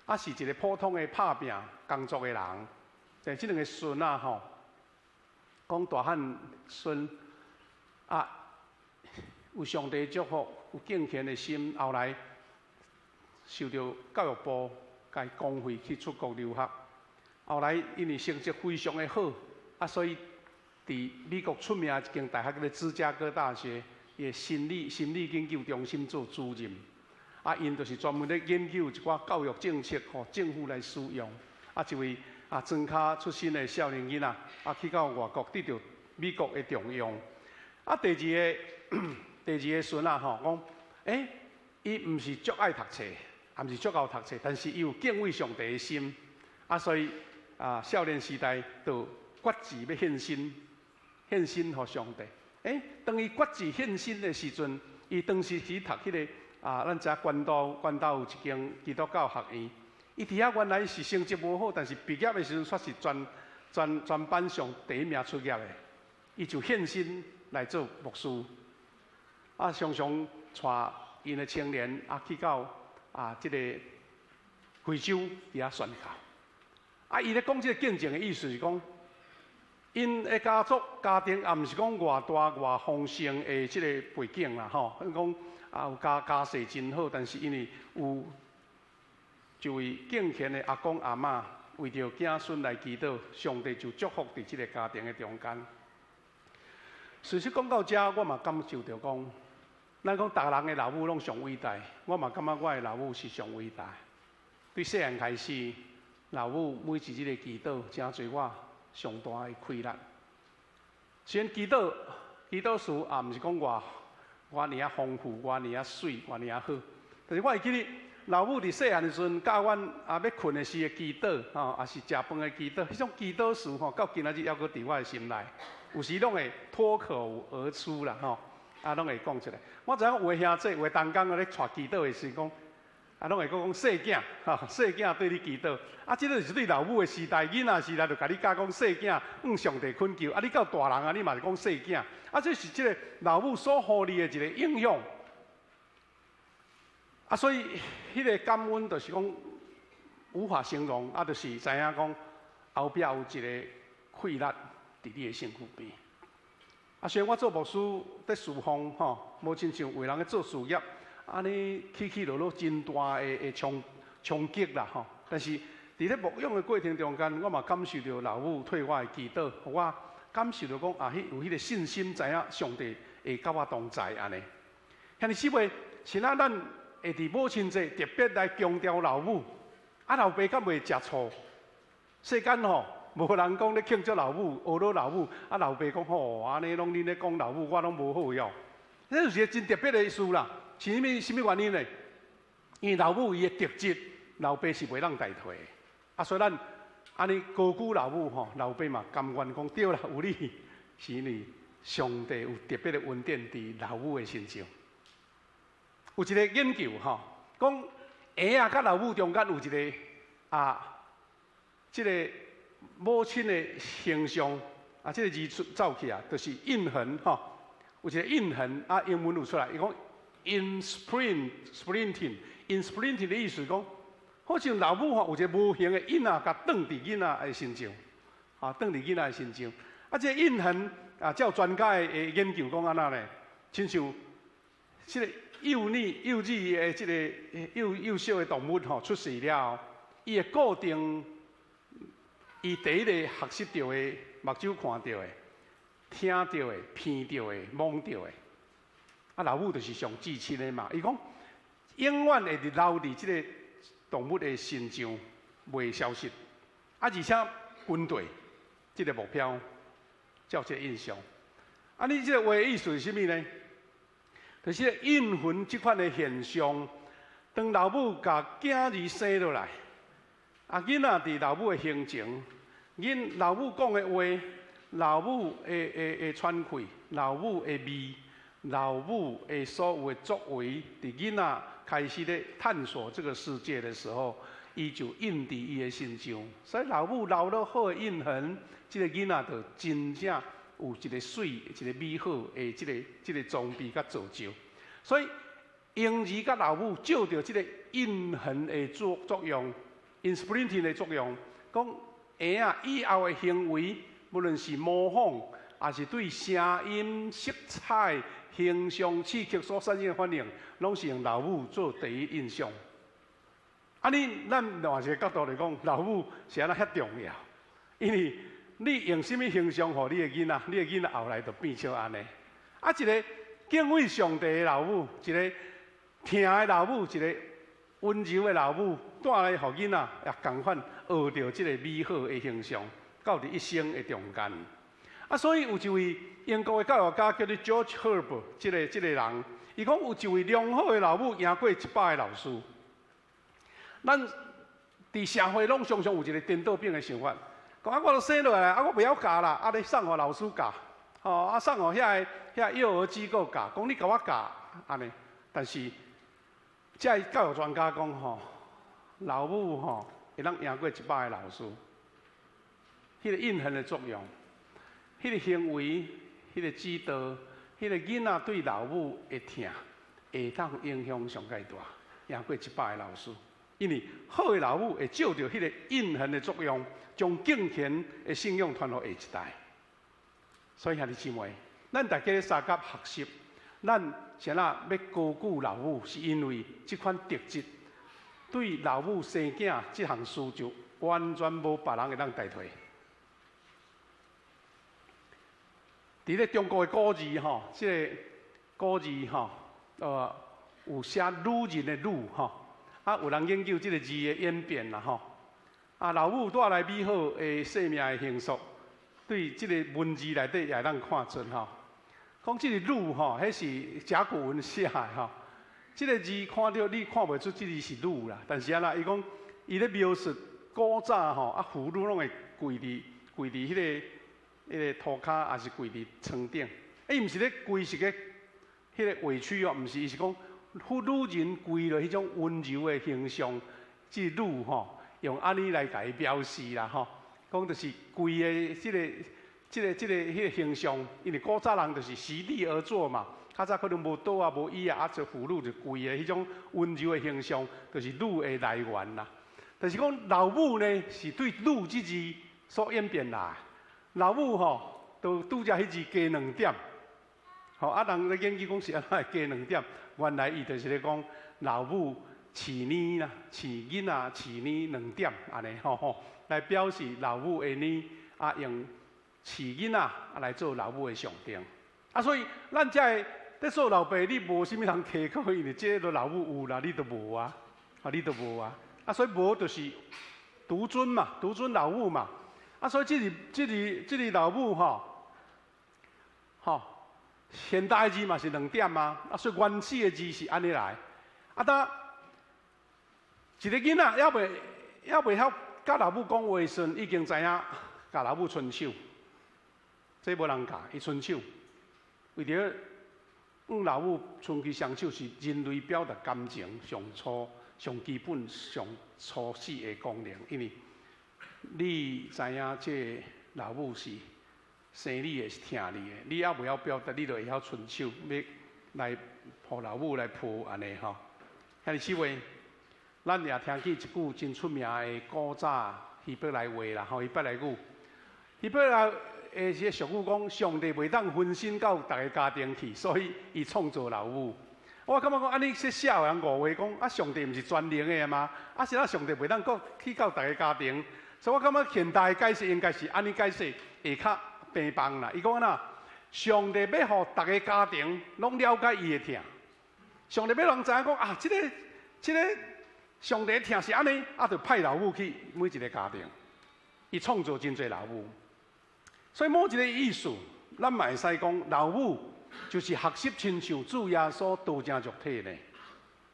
啊是一個普通的拍拚工作的人。但這兩個孫仔吼，講大漢孫啊，有上帝祝福，有敬虔的心，後來受著教育部共伊公費去出國留學。後來因為成績非常的好，啊，所以佇美國出名一間大學叫做芝加哥大學，伊的心理研究中心做主任。啊，𪜶就是專門咧研究一寡教育政策，予政府來使用。啊，一位啊莊跤出身的少年囡仔，啊去到外國得著美國的重用。啊，第二個孫仔吼，講，欸，伊毋是足愛讀冊，也毋是足𠢕讀冊，但是伊有敬畏上帝的心。啊，所以啊，少年時代就決志欲獻身，獻身予上帝。欸，當伊決志獻身的時陣，伊當時是讀彼個啊，咱知影關島有一間基督教學院。伊佇遐原來是成績無好，但是畢業的時陣卻是全班上第一名出業的。伊就獻身來做牧師。啊，常常帶𪜶的青年啊去到啊這個非洲佇遐宣教。啊，伊咧講這個見證的意思是講，𪜶的家族家庭也毋是講偌大偌豐盛的這個背景啦，吼，比如講啊有家世真好，但是因為有一位敬虔的阿公阿嬤為著子孫來祈禱，上帝就祝福佇這個家庭的中間。事實講到遮，我嘛感受著講，咱講逐人的老母攏上偉大，我嘛感覺我的老母是上偉大。對細漢開始，老母每一日的祈禱，誠濟我上大的氣力。雖然祈禱詞也毋是講偌偌爾仔豐富，偌爾仔媠，偌爾仔好，但是我會記得老母佇細漢的時陣教阮啊，欲睏的時的祈禱，吼，抑是食飯的祈禱，彼種祈禱詞吼，到今仔日猶閣佇我的心內，有時攏會脫口而出啦，吼，啊，攏會講出來。我知影有的兄弟，有的同工咧帶祈禱的時講，啊，攏會閣講細囝，吼，細囝對你祈禱。啊，這個是對老母的時代，囡仔時代就共你教講細囝向上帝懇求。啊，你到大人啊，你嘛是講細囝。啊，這是這個老母所予你的一個影響。啊，所以彼個感恩就是講無法形容，啊，就是知影講後壁有一個氣力佇你的身軀邊。啊，雖然我做牧師佇侍奉吼，無親像有的人咧做事業，按呢起起落落真大的衝擊啦吼。但是佇咧牧養的過程中間，我嘛感受著老母替我的祈禱，予我感受著講啊，彼有彼個信心，知影上帝會佮我同在按呢。兄弟姊妹，是哪咱會佇母親節特別來強調老母，啊老爸敢袂食醋？世間吼，無人講咧慶祝老母，呵咾老母，啊老爸講吼，按呢攏恁咧講老母，我攏無好用。這就是一個真特別的事啦。是啥物？啥物原因呢？因為老母伊的特質，老爸是袂當代替的。啊，所以咱按呢高舉老母吼，老爸嘛甘願講對啦，有你，是因為上帝有特別的恩典佇老母的身上。有一個研究吼，講嬰仔佮老母中間有一個啊，這個母親的形象啊，這個字出走去啊，就是印痕吼，有一個印痕啊，英文有出來，伊講 imprinting，imprinting 的意思講，好像老母吼有一個無形的印仔，共斷佇囡仔的身上，啊，斷佇囡仔的身上。啊，這個印痕啊，照專家的研究講按怎呢？親像這個幼兒、幼稚的這個幼小的動物吼出世了後，伊會固定伊第一個學習著的、目睭看著的、聽著的、鼻著的、摸著的。啊，老母就是上至親的嘛。伊講永遠會佇留佇這個動物的身上，袂消失。啊，而且軍隊這個目標，照這個印象。啊，你這個話的意思是啥物呢？就是印痕這款的現象，當老母共囝兒生落來，啊，囡仔佇老母的胸前，囡老母講的話，老母的喘氣，老母的味，老母的所有的作為，佇囡仔開始咧探索這個世界的時候，伊就印佇伊的身上。所以老母留落好的印痕，這個囡仔就真正有一個媠、一個美好的這個裝備佮造就。所以嬰兒佮老母藉著這個印痕的作用，imprinting 的作用，講嬰仔以後的行為，無論是模仿，抑是對聲音、色彩、形象、刺激所產生的反應，攏是用老母做第一印象。按呢，咱另外一個角度來講，老母是按怎遐重要？因為你用啥物形象予你的囡仔，你的囡仔後來就變做按呢。啊，一個敬畏上帝的老母，一个疼的老母，一个溫柔的老母，帶來予囡仔也仝款學著這個美好的形象，到佇一生的中間。啊，所以有一位英國的教育家叫做 George Herbert，這個人，伊講有一位良好的老母贏過100個老師。咱佇社會攏常常有一個顛倒反的想法，講啊，我都生落來，啊，我袂曉教啦，啊，你送予老師教，吼，啊，送予遐個幼兒機構教，講你共我教，按呢。但是，這个教育專家講吼，老母吼會當贏過100個老師，彼個印痕的作用，彼個行為，彼個指導，彼個囡仔對老母的疼，會當影響上蓋大，贏過100個老師。因為好的老母會藉著彼個印痕的作用，將敬虔的信仰傳予下一代。所以兄弟姊妹，咱大家咧相佮學習，咱啥若欲高舉老母，是因為這款特質對老母生囝這項事就完全無別人會當代替。佇咧中國的古字吼，這个古字吼，有寫女人的女吼。啊，有人研究這个字的演變啦吼。啊，老母帶來美好的生命的形塑，對這个文字內底也會當看出吼。講這个女吼，彼是甲骨文寫的吼。這个字看著你看袂出這个是女啦，但是按怎？伊講伊咧描述古早吼，啊婦女攏會跪佇彼个塗跤，抑是跪佇床頂。伊毋是咧跪是個彼个委屈哦，毋是，伊是講婦女人跪落彼種溫柔的形象，這个女吼，用按呢來共伊表示啦吼。講就是跪的這个彼个形象，因為古早人就是席地而坐嘛，較早可能無桌啊、無椅啊，啊，就婦女就跪的彼種溫柔的形象，就是女的來源啦。但是講老母呢，是對女這字所演變來。老母吼，都拄才彼字加兩點，吼啊，人咧研究講是按怎會加兩點，原來伊就是咧講老母飼奶啦，飼囡仔飼奶兩點按呢吼吼，來表示老母的奶啊，用飼囡仔啊來做老母的象徵。啊，所以咱遮个咧做老爸，你無啥物通提考，因為這个老母有啦，你都無啊，啊，你都無啊。啊，所以無就是獨尊嘛，獨尊老母嘛。啊，所以這个老母吼，吼，現代的字嘛是兩點啊。啊，所以原始的字是按呢來。啊，當一個囡仔猶未曉佮老母講話時陣，已經知影共老母伸手，這無人教，伊伸手，為著向老母伸去雙手是人類表達感情上初、上基本、上初始的功能，因為你知影這老母是生你的，是疼你的，你猶袂曉表達，你就會曉伸手欲來予老母來抱按呢吼。兄弟姊妹，咱也聽見一句真出名的古早希伯來話啦，吼，希伯來語。希伯來的這個俗語講，上帝袂當分身到逐个家庭去，所以伊創造老母。我感覺講，按呢這寫的人誤會講，啊，上帝毋是全能的嗎？啊，是啊，上帝袂當閣去到逐个家庭。所以我感覺現代解釋應該是按呢解釋會較平凡啦。伊講按怎，上帝欲予逐个家庭攏了解伊的疼。上帝欲人知影講啊，這个上帝疼是按呢，啊，就派老母去每一个家庭，伊創造真濟老母。所以某一个意思，咱嘛會使講老母就是學習親像主耶穌道成肉體呢。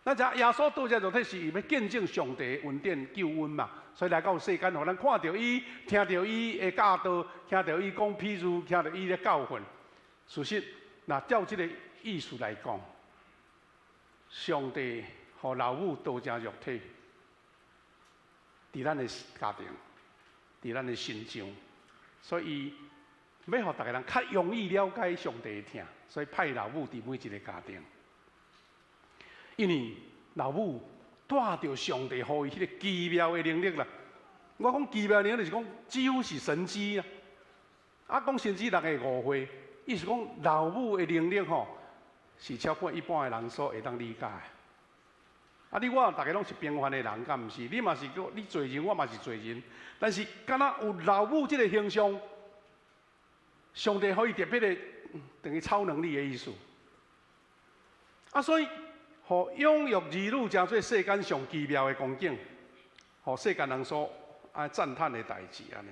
咱知耶穌道成肉體是欲見證上帝恩典救恩嘛，所以來到世間，予咱看著伊，聽著伊的教導，聽著伊講譬喻，聽著伊的教訓。事實，若照這个意思來講，上帝予老母道成肉體，佇咱的家庭，佇咱的身上，所以欲予逐个人較容易了解上帝的疼，所以派老母佇每一个家庭。因為老母帶著上帝予伊彼个奇妙的能力啦。我講奇妙的能力就是講幾乎是神蹟啊！啊，講神蹟，人會誤會，意思講老母的能力吼，是超過一般的人所會當理解的。啊，你我逐个攏是平凡的人，敢毋是？你嘛是閣你罪人，我嘛是罪人。但是，敢若有老母這个形象，上帝予伊特別的，等於超能力的意思。啊，所以，予養育兒女成做世間上奇妙的光景，予世間人所愛讚嘆的代誌按呢。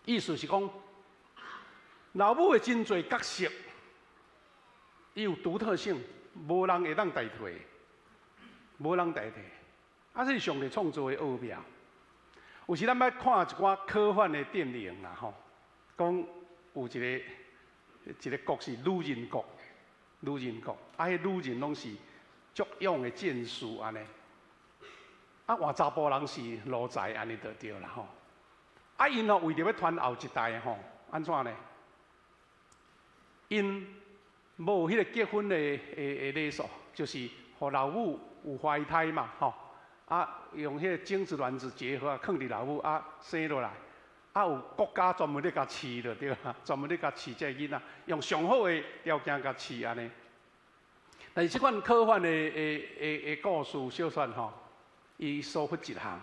意思是講，老母的真濟角色，伊有獨特性，無人會當代替，無人代替。啊，這是上帝創造的奧妙。有時咱欲看一寡科幻的電影啦，吼，講有一个一个國是女人國，女人國，啊，彼女人攏是足勇的戰士按呢，啊，換查埔人是奴才按呢就對啦吼。啊，𪜶吼為著欲傳後一代吼，按怎呢？𪜶無彼个結婚的禮數，就是予老母有懷胎嘛，吼，啊，用彼个精子卵子結合啊，囥佇老母啊生落來，啊有國家專門咧共飼就對啦，專門咧共飼這个囡仔，用上好的條件共飼按呢。但是這款科幻的故事小說吼，伊疏忽一項，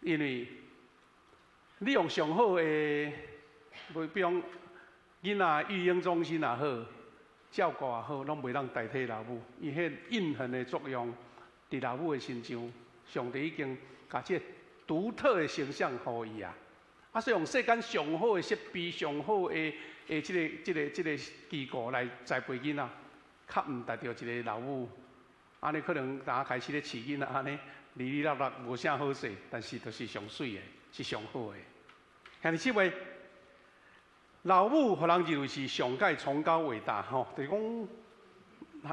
因為你用上好的，比如講囡仔育嬰中心也好，照顧也好，攏袂當代替老母。伊彼印痕的作用，佇老母的身上，上帝已經共這个獨特的形象予伊啊。啊，所以用世間上好的設備、上好的這個機構來栽培囡仔，較毋值著一个老母。按呢可能當開始咧飼囡仔，按呢離離落落無啥好勢，但是就是上媠的，是上好的。兄弟姊妹，老母予人認為是上蓋崇高偉大吼，就是講，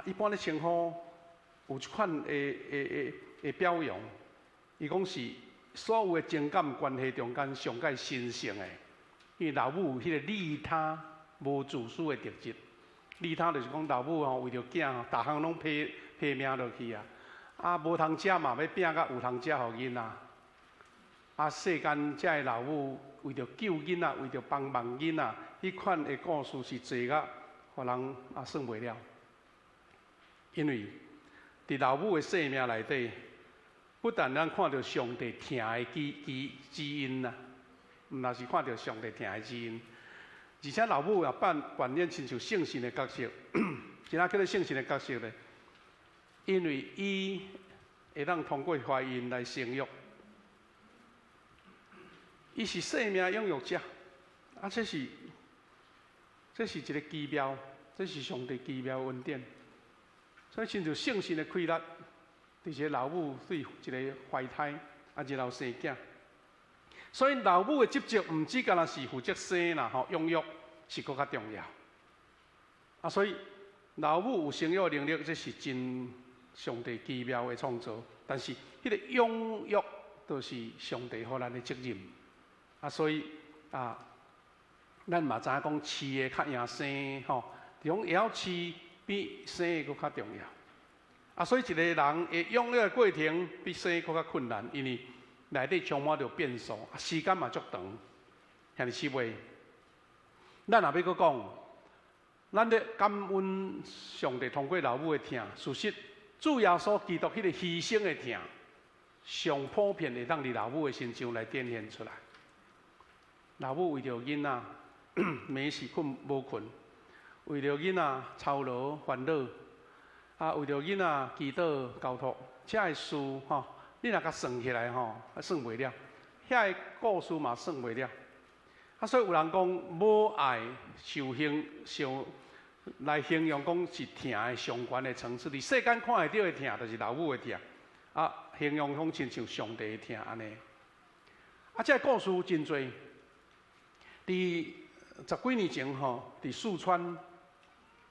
一般咧稱呼有這款的表揚，伊講是所有的情感關係中間上蓋神聖的，因為老母有彼个利他無自私的特質。利他就是講老母吼為著囝吼，逐項攏拼拼命落去啊，啊無通食嘛，欲拼甲有通食予囡仔。啊，世間這个老母為著救囡仔，為著幫忙囡仔，彼款的故事是濟甲，予人啊算袂了。因為佇老母的生命內底，不但咱看著上帝疼的基因啦，毋但是看著上帝疼的基因，而且老母也扮演親像聖神的角色。怎啊叫做聖神的角色呢？因為伊會當通過懷孕來生育。伊是生命養育者，啊，這是一个奇妙，這是上帝奇妙恩典。所以，親像聖神的氣力，佇一个老母對一个懷胎，啊，然後生囝。所以，老母的職責毋只干焦是負責生啦，吼，養育是閣較重要。啊，所以老母有生育能力，這是真上帝奇妙的創造。但是，彼个養育，就是上帝予咱的責任。啊，所以啊，咱嘛知影講飼的較贏生吼，講會曉飼比生的閣較重要。啊，所以一個人的養育的過程比生閣較困難，因為內底充滿著變數，啊，時間嘛足長。兄弟姊妹，咱若欲閣講，咱咧感恩上帝通過老母的疼，事實主耶穌基督彼个犧牲的疼，上普遍會當佇老母的身上來展現出來。老母為著囡仔，暝時睏無睏，為著囡仔操勞煩惱，啊，為著囡仔祈禱交託，這个事吼，你若共算起來吼，算袂了，遐个故事嘛算袂了。啊，所以有人講母愛受形上來形容講是疼的上懸的層次，佇世間看會著的疼，就是老母的疼。啊，形容講親像上帝的疼按呢。啊，這个故事真濟。佇十幾年前吼，佇四川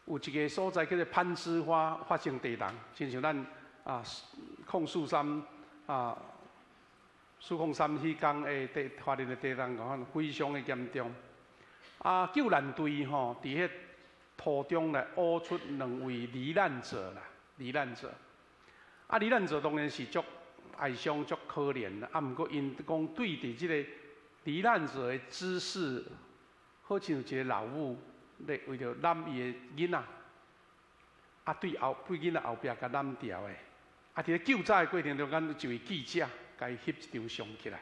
有一个所在叫做攀枝花發生地動，親像咱啊控四三啊四空三彼工的地發生的地動，共款非常的嚴重。啊，救難隊吼，佇彼途中來挖出兩位罹難者啦，罹難者。啊，罹難者當然是足哀傷、足可憐啦。啊，毋過𪜶講對佇這个罹難者的姿勢，好像一个老母咧為著攬伊的囡仔，啊對後對囡仔後壁共攬牢的。啊，佇咧救災的過程中間，一位記者共伊翕一張相起來。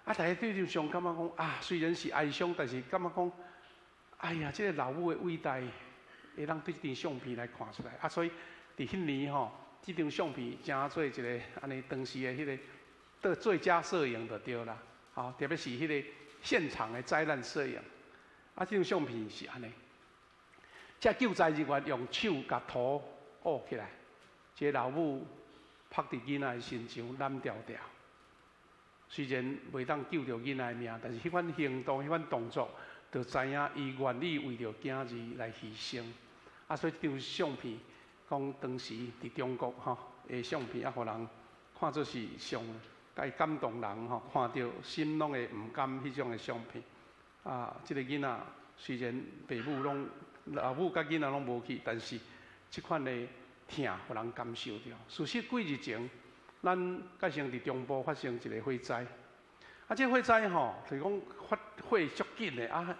啊，大家對這張相感覺講啊，雖然是哀傷，但是感覺講，哎呀，這个老母的偉大，會當對這張相片來看出來。啊，所以佇彼年吼，這張相片成做一个按呢當時的彼个得最佳攝影就對啦。吼，特別是彼个現場的災難攝影。啊，這張相片是按呢，這救災人員用手共土挖起來，一个老母曝佇囡仔的身上攬牢牢。雖然袂當救著囡仔的命，但是彼款行動、彼款動作，就知影伊願意為著囝兒來犧牲。啊，所以這張相片講當時佇中國吼的相片，啊，予人看做是上會感動人吼，看著心攏會毋甘彼種的相片。啊，這个囡仔雖然爸母攏老母佮囡仔攏無去，但是這款的疼，予人感受著。事實幾日前，咱蓋先佇中部發生一个火災，啊，這火災吼，就是講發火足緊的啊，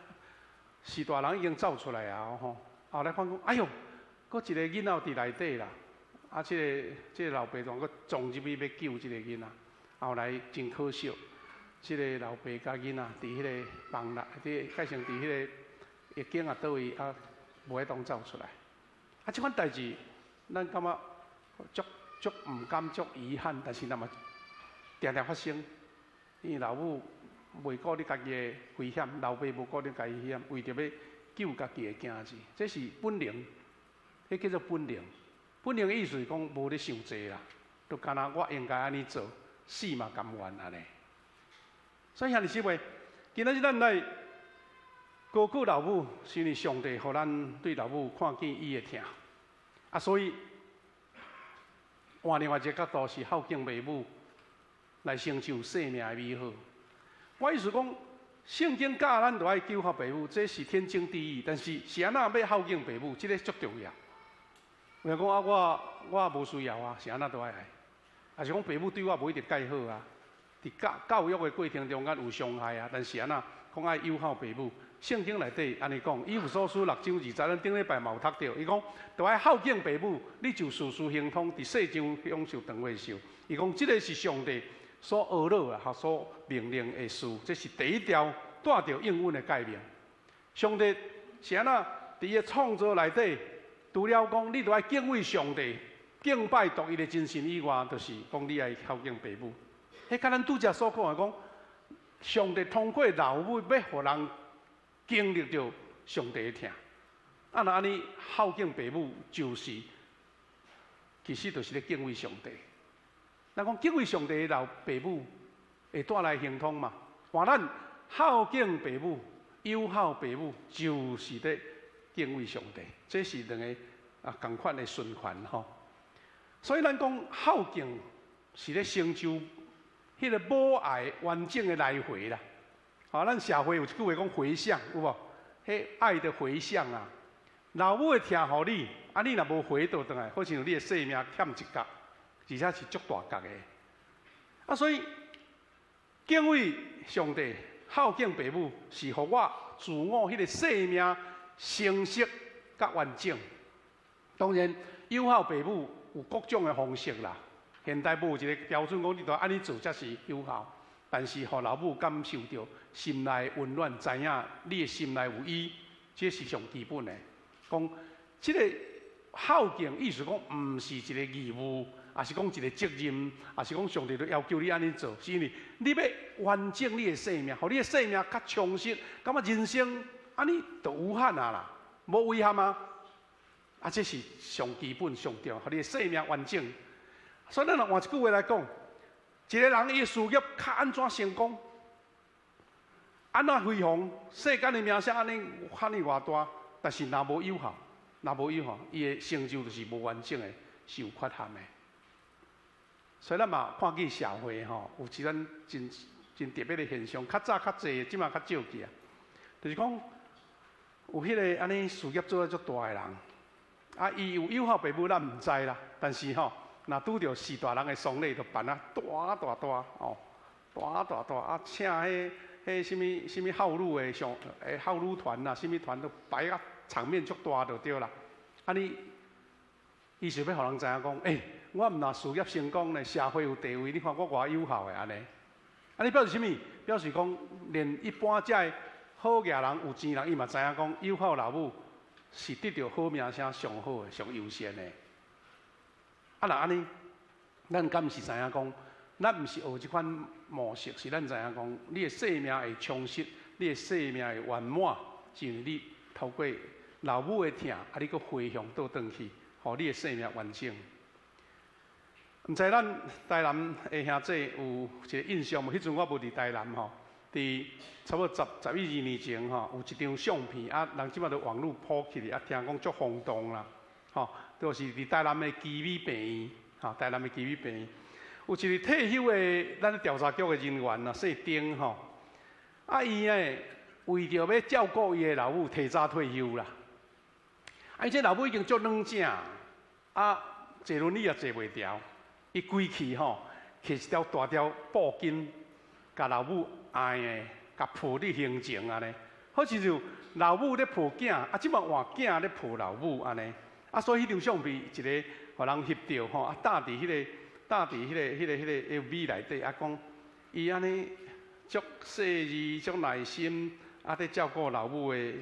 是大人已經走出來啊吼，後來看講，哎喲，閣一个囡仔佇內底啦，啊，這個老爸仲閣撞入去欲救這个囡仔，後來真可惜，這个老爸佮囡仔佇彼个房內，佇蓋先佇彼个逆境啊，佗位啊，無法當走出來，啊，這款代誌，咱感覺足足毋甘、足遺憾，但是若嘛定定發生，因為老母袂顧你家己的危險，老爸無顧你家己危險，為著欲救家己的囝兒，這是本能，彼叫做本能。本能的意思是講無咧想濟啦，就敢若我應該按呢做，死嘛甘願按呢。所以兄弟姊妹，今仔日咱來高舉老母，是因為上帝予咱對老母看見伊的疼，啊，所以換另外一个角度是孝敬父母，來成就生命的美好。我意思講，聖經教咱著愛孝孝父母，這是天經地義。但是是按怎欲孝敬父母，這个足重要。有人講啊，我無需要啊，是按怎都愛愛。抑是講父母對我無一定蓋好啊，佇教育的過程中間有傷害啊，但是按怎講愛友好父母？聖經內底按呢講，以弗所書六章二節，咱頂禮拜嘛有讀著。伊講，著愛孝敬父母，你就事事亨通，佇世上享受長歲壽。伊講，這个是上帝所呵咾啊，所命令的事，這是第一條帶著應允的誡命。上帝是按怎佇伊的創造內底，除了講你著愛敬畏上帝、敬拜獨一的真神以外，就是講你愛孝敬父母。彼佮咱拄才所講的講，上帝通過老母欲予人經歷著上帝的疼。啊，若按呢孝敬父母，就是其實就是咧敬畏上帝。咱講敬畏上帝的老父母會帶來亨通嘛？換咱孝敬父母、友好父母，就是咧敬畏上帝。這是兩个啊仝款的循環吼。所以咱講孝敬是咧成就彼个母愛完整的來回啦。吼，咱社會有一句話講回向，有無？彼愛的回向啊，老母的疼予你，啊，你若無回倒轉來，好親像你的生命欠一角，而且是足大角的。啊，所以敬畏上帝、孝敬父母，是予我自我彼个生命成熟佮完整。當然，友好父母有各種的方式啦。現代無一个標準，講你著按呢做才是友好。但是，予老母感受著心內溫暖，知影你的心內有伊，這是上基本的。講這个孝敬，意思講毋是一个義務，抑是講一个責任，抑是講上帝都要求你按呢做，是因為你欲完整你的生命，予你的生命較充實，感覺人生按呢就無憾啊啦，無遺憾啊。啊，這是上基本、上重要，予你的生命完整。所以，咱若換一句話來講，一个人伊的事業較按怎成功，按怎輝煌，世間的名聲按呢遐爾偌大，但是若無友好，若無友好，伊的成就就是無完整的，是有缺陷的。所以咱嘛看見社會吼，有一種真真特別的現象，較早較濟，這馬較少去啊。就是講有彼个按呢事業做得足大的人，啊，伊有友好父母，咱毋知啦。但是吼，若拄著序大人的喪禮，就辦啊大大大哦，大大大啊，請彼彼啥物啥物孝女的上欸孝女團啦，啥物團都擺啊場面足大就對啦。按呢，伊是欲予人知影講，欸，我毋若事業成功呢，社會有地位，你看我偌友好的按呢。按呢表示啥物？表示講，連一般遮的好額人、有錢人，伊嘛知影講友好老母，是得著好名聲上好的、上優先的。啊，若按呢，咱敢毋是知影講，咱毋是學這款模式，是咱知影講，你的生命會充實，你的生命會圓滿，是因為你透過老母的疼，啊，你閣回向倒轉去，予你的生命完整。毋知咱台南的兄弟有一個印象無？彼陣我無佇台南吼，佇差不多十一二年前吼，有一張相片啊，人這擺都網路普及啊，聽講足轟動啦，吼，就是佇台南的奇美病院，吼，台南的奇美病院，有一個退休的咱調查局的人員啊，姓丁吼，啊伊呢為著欲照顧伊的老母，提早退休啦，啊伊這老母已經足軟正，啊坐輪椅也坐袂牢。伊規氣吼，摕一條大條布巾，共老母愛的，共抱佇胸前按呢。好親像老母咧抱囝，啊，這擺換囝咧抱老母按呢。啊，所以彼張相片一个，予人翕著吼，啊，搭佇彼个，搭佇彼个、彼个、彼个 FB 內底，啊，講伊按呢足細膩、足耐心，啊，咧照顧老母的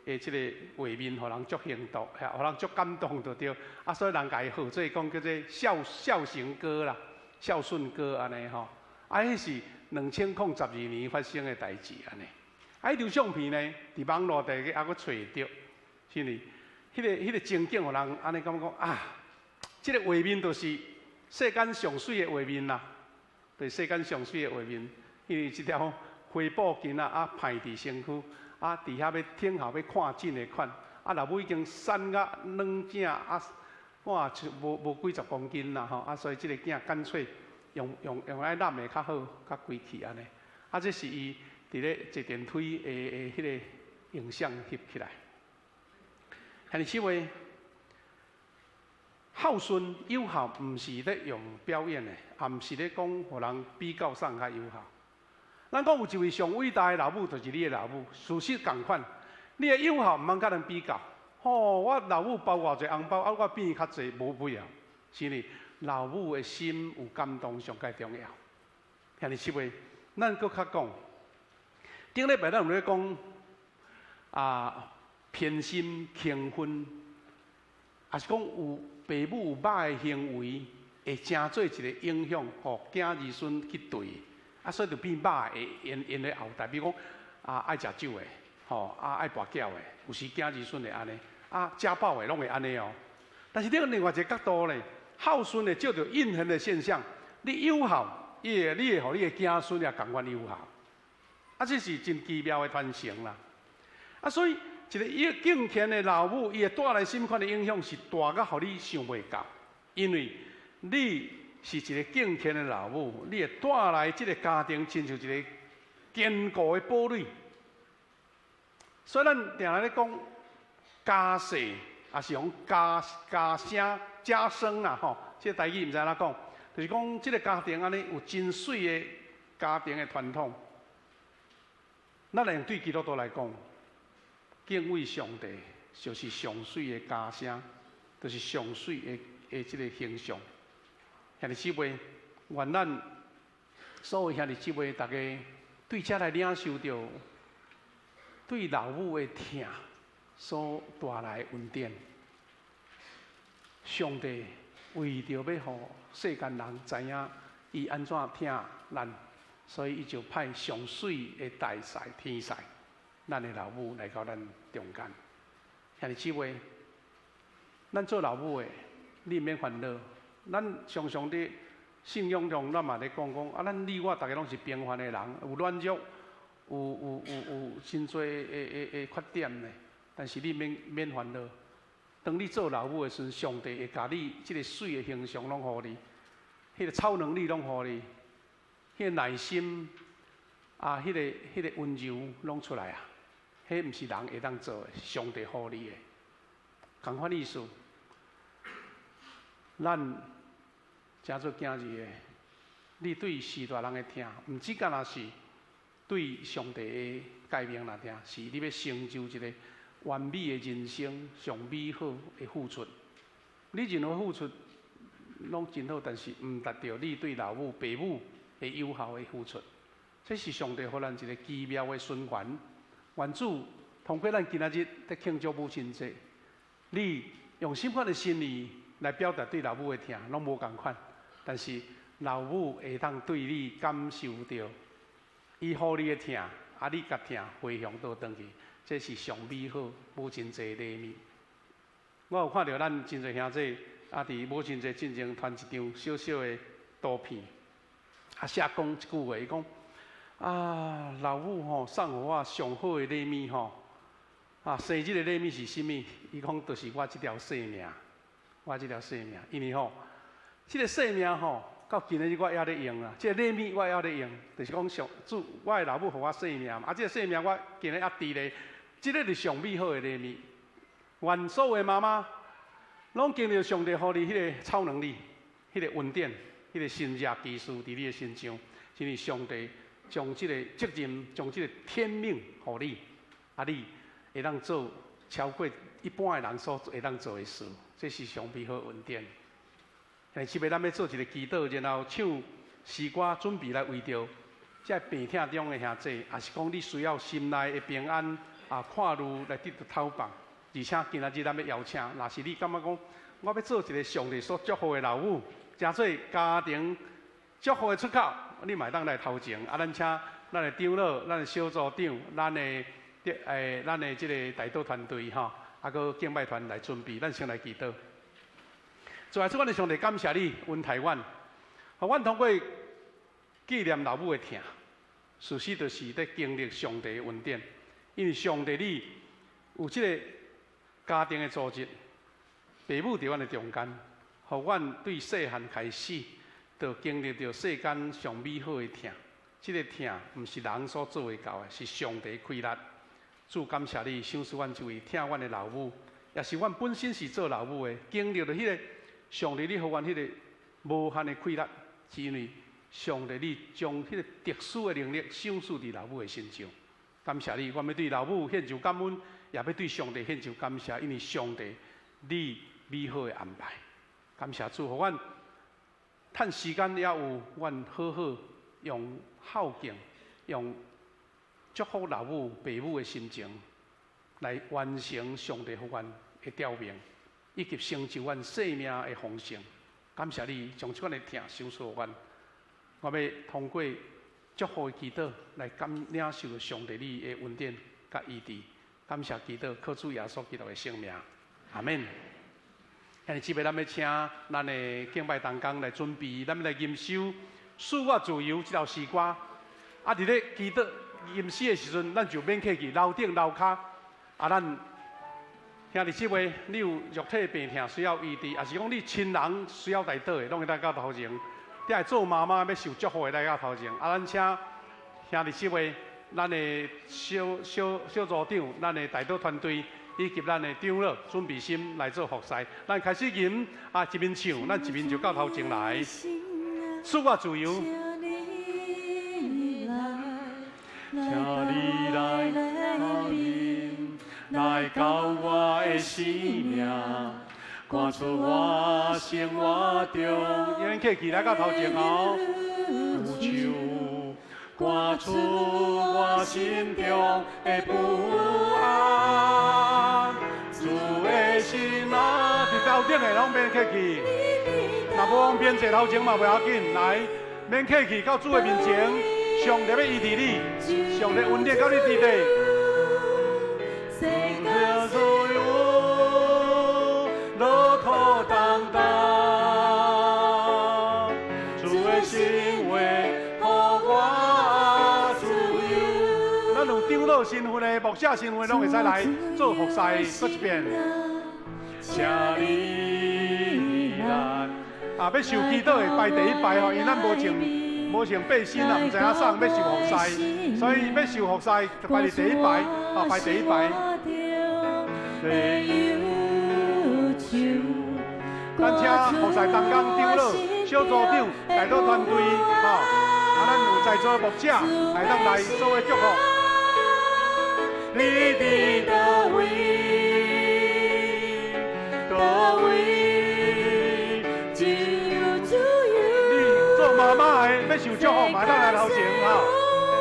的這個畫面，予人足幸福，予人足感動就對。啊，所以人共伊號做講叫做孝孝成哥啦，孝順哥按呢吼。啊，彼是2012年發生的代誌按呢。啊，彼張相片呢，佇網路大家猶閣揣會著，是毋是？彼個情景，予人按呢感覺講啊，這個畫面就是世間上媠的畫面啦，對，世間上媠的畫面，因為這條花布巾仔啊，披佇身軀。啊，佇遐欲等候欲看診的款，啊，老母已經瘦甲軟正，啊，哇，無無幾十公斤啦吼，啊，所以這個囝乾脆用愛攬的較好，較規氣按呢。啊，這是伊佇咧坐電梯的彼個影像翕起來。兄弟姊妹，孝順有孝，毋是咧用表演的，也毋是咧講予人比較啥較有孝。咱講有一位上偉大的老母，就是你的老母。事實仝款，你的有孝毋通佮人比較。吼，我老母包偌濟紅包，啊，我變較濟，無必要。是呢，老母的心有感動上蓋重要。兄弟姊妹，咱閣較講，頂禮拜咱有咧講啊，偏心輕分，抑是講有爸母有歹的行為，會成做一個影響，予囝兒孫去對。啊，所以就變歹的，𪜶的後代，比如講啊，愛食酒的，吼，啊，愛跋筊的，有時囝兒孫會按呢，啊，家暴的攏會按呢哦。但是另外一個角度咧，孝順會借著應驗的現象，你有孝，伊會，你會予你的子孫也仝款有孝。啊，這是真奇妙的傳承啦。啊，所以一個伊敬虔的老母，伊會帶來啥物款的影響，是大到予你想袂到，因為你是一個敬虔的老母，你會帶來這個家庭，親像一個堅固的堡壘。所以咱定定咧講家世，抑是講家家聲家聲啦，吼。這個台語毋知按怎講，就是講這個家庭按呢有真媠的家庭的傳統。咱來用對基督徒來講，敬畏上帝就是上媠的家聲，就是上媠的這個形象。兄弟姊妹，願咱所有兄弟姊妹，逐家對遮來領受著對老母的疼所帶來的恩典。上帝為著欲予世間人知影伊按怎疼咱，所以伊就派上媠的大使天使，咱的老母來到咱中間。兄弟姊妹，咱做老母的，你毋免煩惱。咱常常佇信仰中，咱嘛咧講講啊，咱你我逐家攏是平凡的人，有軟弱，有真濟的缺點呢。但是你免煩惱，當你做老母的時陣，上帝會共你這個媠的形象攏予你，彼個超能力攏予你，彼個耐心啊，彼個溫柔攏出來啊！彼毋是人會當做的，上帝予你的。仝款意思，咱誠做囝兒的，你對序大人的疼，毋只干焦是對上帝的誡命來疼，是你欲成就一個完美的人生，上美好的付出。你任何付出攏真好，但是毋達著你對老母、爸母的有孝的付出。這是上帝予咱一個奇妙的循環。願主通过咱今仔日伫庆祝母亲节，你用啥款的心意来表达对老母的疼，攏無仝款。但是老母會當對你感受著，伊予你的疼，啊，你共疼回向倒轉去，這是上美好母親節禮物。我有看著咱真濟兄弟啊，佇母親節進前傳一張小小的圖片，啊，寫講一句話，伊講啊，老母吼送予我上好的禮物吼，啊，生日的禮物是啥物？伊講就是我這條性命，我這條性命，因為吼，這個性命吼，到今仔日我猶咧用啊，這個禮物我猶咧用，就是講上主，我的老母予我性命，啊，這個性命我今日猶佇咧，這個是上美好的禮物。願所有的媽媽，攏經歷上帝予你彼個超能力、彼個恩典、彼個神蹟奇事佇你的身上，是因上帝將這個責任、將這個天命予你，啊，你會當做超過一般的人所會當做的事，這是上美好恩典。現在咱欲做一个祈禱，然後唱詩歌，準備來為著這病痛中的兄弟，抑是講你需要心內的平安啊，看慮來得著透放。而且今仔日咱欲邀請，若是你感覺講，我欲做一个上帝所祝福的老母，成做家庭祝福的出口，你嘛會當來頭前。啊，咱請咱的長老、咱的小組長、咱的這个代禱團隊吼，啊，閣敬拜團來準備，咱先來祈禱。主啊，主，阮的上帝感謝你恩待阮，予阮通過紀念老母的疼，事實就是佇經歷上帝的恩典，因為上帝你有這个家庭的組織，父母佇阮的中間，予阮對細漢開始，就經歷著世間上美好的疼。這个疼毋是人所做會到的，是上帝氣力。主感謝你，賞賜阮這位疼阮的老母，也是阮本身是做老母的，經歷著彼个上帝你予阮彼个無限的氣力，是因為上帝你將彼個特殊的能力賞賜佇老母的身上。感謝你，我欲對老母獻上感恩，也欲對上帝獻上感謝，因為上帝你美好的安排。感謝主，予阮趁時間猶有，阮好好用孝敬、用祝福老母、爸母的心情，來完成上帝予阮的召命，以及成就阮生命的豐盛。感謝你將這款的疼賞賜予阮，我欲通過祝福的祈禱來感領受上帝你的恩典佮醫治。感謝祈禱，靠主耶穌基督的聖名，阿們。現在這擺咱欲請咱的敬拜同工來準備，咱欲來吟修《賜我自由》這首詩歌。啊，佇咧祈禱吟詩的時陣，咱就免客氣，樓頂樓跤。啊，咱兄弟姊妹，你有肉體病痛需要醫治，抑是講你親人需要代禱的，攏會當到頭前。你愛做媽媽欲受祝福的來到頭前。啊，咱請兄弟姊妹，咱的小小小組長、咱的代禱團隊以及咱的長老準備心來做服侍。咱開始吟啊，一面唱，咱一面就到頭前來。賜我自由，請你來臨，來到我的生命，趕出我生活中。免客氣，來到頭前哦。憂愁，趕出我心中的不安。主的心啊，佇頭頂的攏免客氣，若無方便坐頭前嘛袂要緊，來免客氣到主的面前，上帝欲醫治你，上帝恩典佮你佇咧。自由，樂土當當，主的心話予我自由。咱有長老身份的、牧者身份，攏會使來做服侍，閣一遍。請你來。啊，欲受祈禱的排第一排吼，因為咱無穿背心啊，毋知影送欲受服侍，所以欲受服侍就排佇第一排，啊，排第一排。咱請服侍同工長老、小組長、代禱團隊，吼，啊，咱有在座的牧者，會當來做伙祝福。你佇佗位？佗位？只有自由。你做媽媽的欲受祝福，嘛會當來頭前，吼。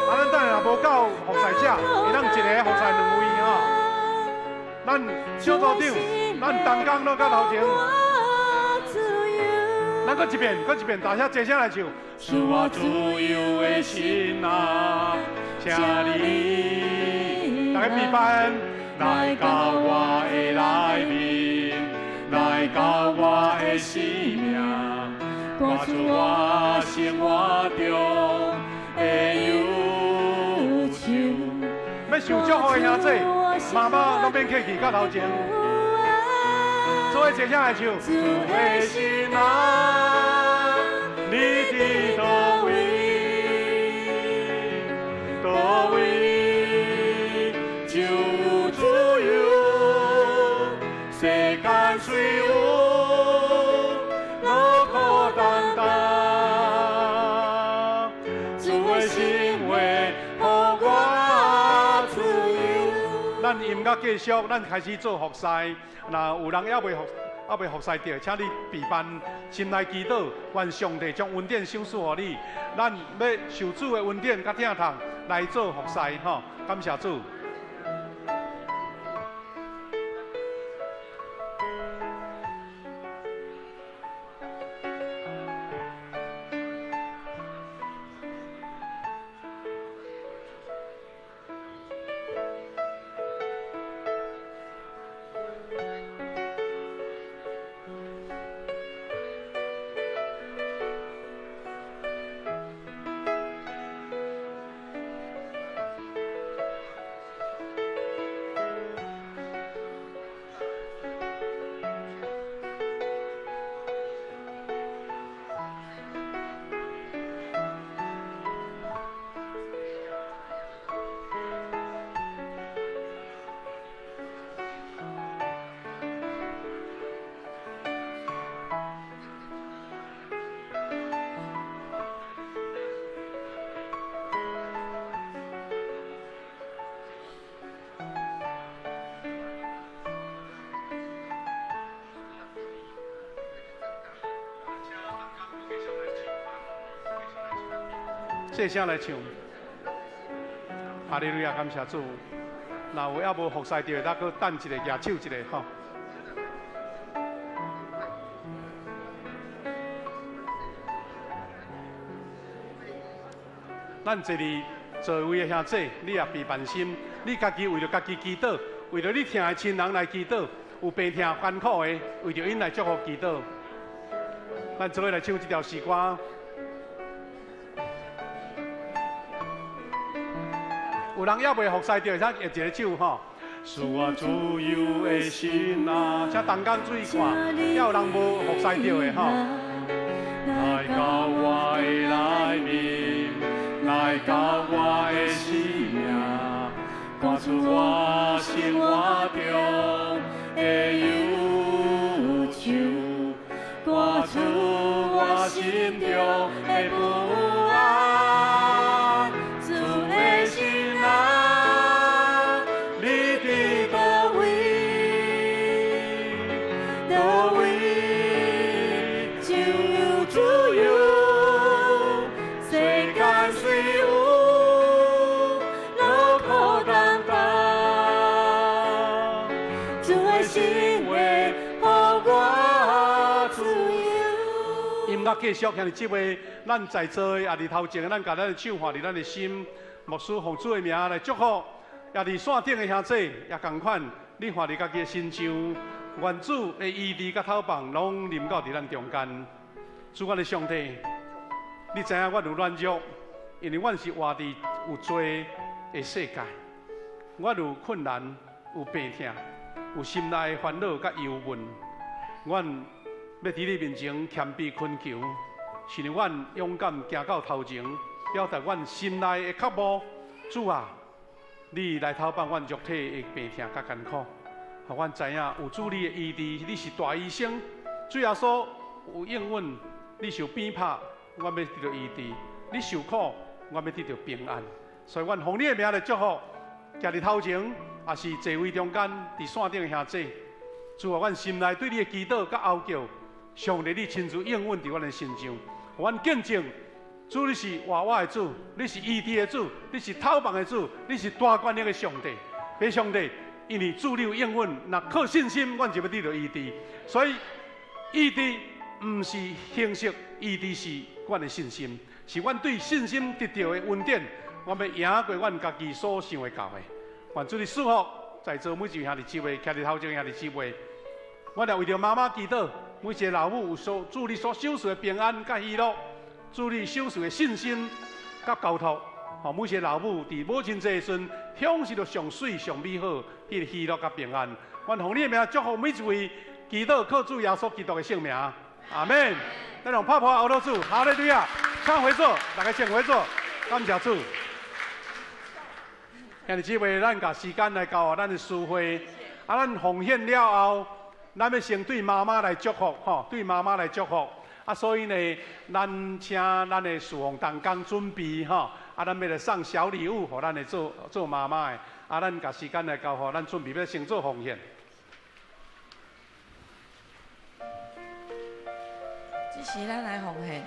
啊，咱等下若無夠服侍者，會當一个服侍兩位，吼。咱小组长，咱同工拢到头前。咱阁一遍，阁一遍，大声齐声来唱。赐我自由的心啊，请你，大家闭班来到我的内面，来到我的生命，赶出我生活中的忧愁。欲受祝福的兄弟，妈妈拢免客气，到头前。做伙齐声来唱。主的心啊，你伫佗位？佗位就有自由，世间虽有劳苦担当，主的心话予我自由。咱音乐继续，咱开始做服侍。若有人犹未服侍著，请你备办心内祈祷，愿上帝将恩典赏赐予你。咱欲受主的恩典佮疼痛来做服侍，吼，感谢主。细声来唱，哈利路亚，感谢主。若有犹无服侍著的，咱阁等一下，举手一下吼。咱坐伫座位的兄弟，你也备办心，你家己为著家己祈祷，为著你疼的亲人来祈祷，有病痛艰苦的，为著𪜶来祝福祈祷。咱做伙来唱这条诗歌。有人犹未服侍著，会使举一个手吼。赐我自由的心啊，请同工注意看，犹有人无服侍著的吼。来到我的内面，来到我的生命，赶出我生活中的忧愁，赶出我心中的不安。主的心啊，你伫佗位？佗位就有自由，世间虽有劳苦担当，主的心话予我自由。音乐继续，兄弟姊妹，咱在座的也伫头前，咱共咱的手放伫咱的心，牧师奉主的名来祝福，也伫线顶的兄弟也仝款，你看伫家己的身上，愿主的医治佮透放拢临到伫咱中间。主我的上帝，你知影我有软弱，因为阮是活伫有罪的世界，我有困难，有病痛，有心内的烦恼佮忧闷，阮欲伫你面前谦卑恳求，是因为阮勇敢行到头前，表达阮心内的渴慕。主啊，你来透放阮肉体的病痛佮艰苦，予阮知影有主你的医治，你是大医生。主耶稣有应允，你受鞭拍，阮欲得著医治；你受苦，阮欲得著平安。所以，阮奉你的名来祝福，徛伫头前，也是座位中间伫线顶的兄弟。主啊，阮心内对你的祈祷佮哀求，上帝你亲自应允伫阮的身上，阮见证主你是活我的主，你是医治的主，你是透放的主，你是大权力的上帝。父上帝，因為主你有應允，若靠信心，阮就欲得著醫治。所以醫治毋是形式，醫治是阮的信心，是阮對信心得著的恩典。阮欲贏過阮家己所想會到的。願主你賜福在座每一位兄弟姊妹，徛佇頭前兄弟姊妹，阮也為著媽媽祈禱，每一個老母有所主你所賞賜的平安佮喜樂，主你賞賜的信心佮交託。吼，每一個老母佇母親節的時陣，享受著上媠上美好彼个喜樂佮平安。願奉你的名祝福每一位祈禱靠主耶穌基督的聖名，阿們。咱用拍破阿羅主，哈利路亞，請回座，大家請回座，感謝主。兄弟姊妹，咱共時間來交予咱的司會，啊，咱奉獻了後，咱欲先對媽媽來祝福，吼，對媽媽來祝福。啊，所以呢，咱請咱的侍奉同工準備，吼，啊，咱欲來送小禮物，予咱的做做媽媽的。啊，咱共時間來交予咱準備欲先做奉獻。這時咱來奉獻。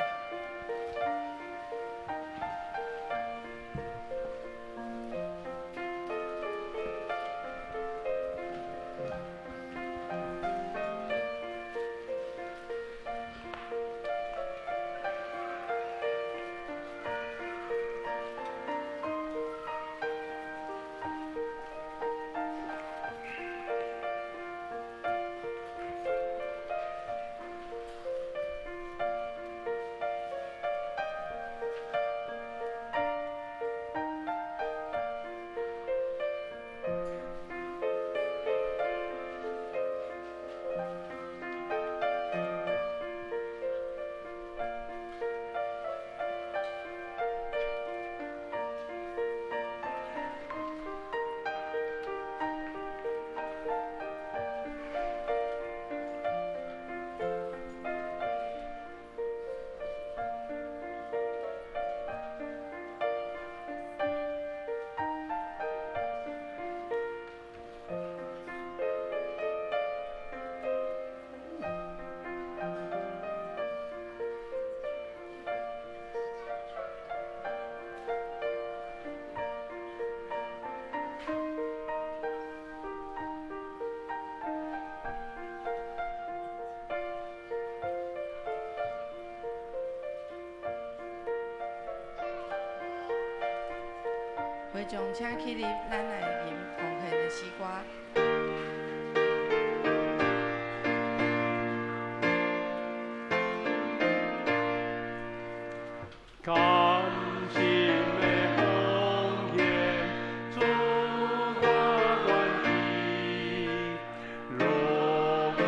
會眾請起立，咱來吟奉獻的詩歌。感心的奉獻，主我願意，樂意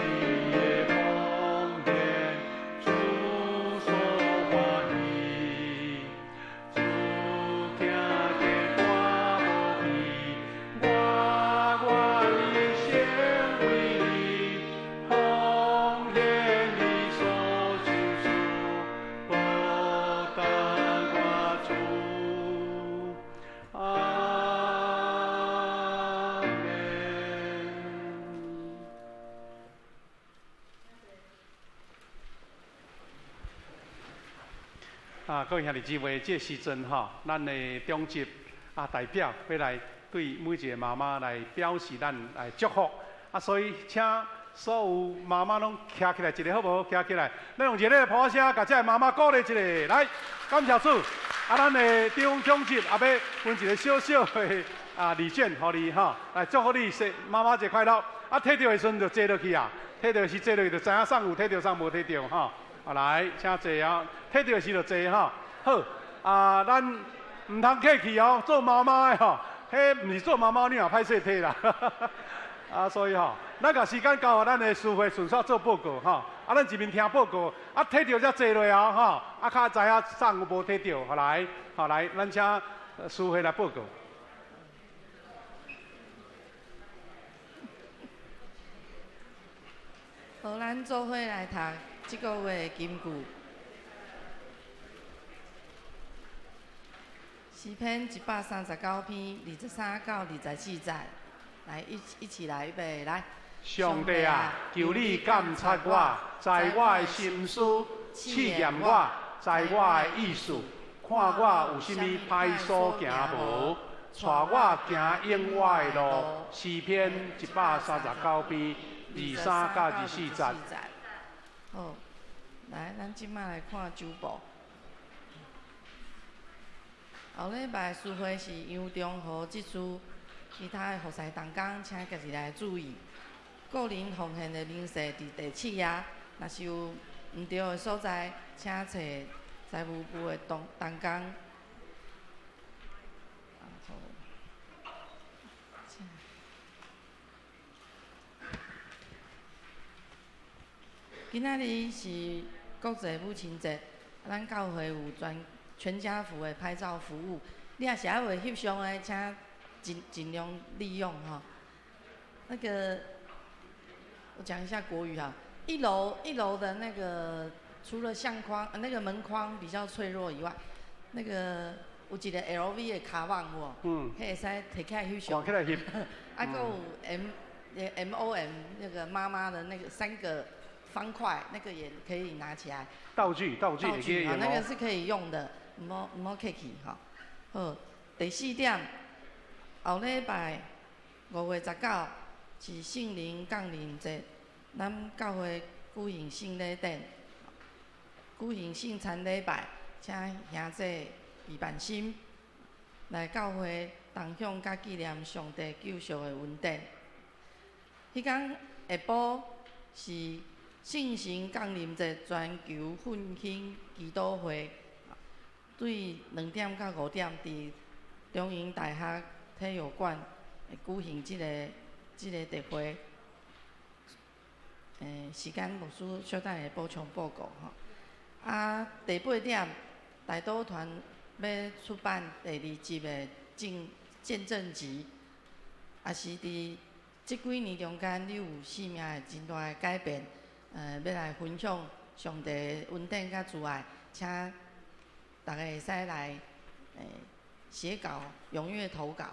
的奉獻，主所歡喜。主行過我無比，我願意成為你奉獻你所賞賜，報答我主。阿們。啊，各位兄弟姊妹，這個時陣吼，咱的長執啊代表欲來對每一个媽媽來表示咱來祝福。啊，所以請所有媽媽攏徛起來一下好無？徛起來，咱用熱烈的拍聲，共這个媽媽鼓勵一下。來，感謝主。啊，咱的長長執也欲分一个小小的啊禮券予你吼，來祝福你，媽媽節快樂。啊，提著的時陣就坐落去啊，提著時坐落去就知影送有提著送無提著吼。啊，來，請坐啊，提著時就坐吼。好，啊，咱毋通客氣哦，做媽媽的吼，彼毋是做媽媽，你嘛歹勢提啦。啊，所以吼，咱共時間交予咱的司會順續做報告吼。啊，咱一面聽報告，啊，提著才坐落啊吼。啊，較知影送有無提著，好來，好來，咱請司會來報告。好，咱做伙來讀這個月的金句。詩篇139篇23到24節，來一一起來預備來。上帝啊，求你監察我，知我的心思，試驗我，知我的意思，看我有啥物歹所行無？帶我行永活的路。詩篇139篇23佮24節。好，來，咱這擺來看周報。後禮拜聚會是楊中和執事，其他的服侍同工，請家己來注意。個人奉獻的明細佇第七頁，若是有毋對的所在，請揣財務部的同同工。今仔日是國際母親節，咱教會有全家福的拍照服務，你若是還未翕相的，請盡量利用吼。那個，我講一下國語哈。一樓的那個，除了相框、那個門框比較脆弱以外，那個有一個 LV 的卡網有無？嗯。彼會使提起來翕相。掛起來翕。啊，閣有 M O M 那個媽媽的那個三個方塊，那個也可以拿起來。道具道具也可以用。那個是可以用的，毋好客氣吼。好，第四點，後禮拜5月19是聖靈降臨節，咱教會舉行聖禮典，舉行聖餐禮拜，請兄弟預辦心來教會同享佮紀念上帝救贖的恩典。彼天下晡是聖神降臨節全球奮興祈禱會，對2點到5點，佇中營大學體育館舉行這個特會。時間牧師小等會補充報告吼。啊，第八點，大島團欲出版第二集的見證集，也是佇這幾年中間，你有生命的真大的改變，欲來分享上帝的恩典佮慈愛，請大家會使來寫稿，踴躍投稿。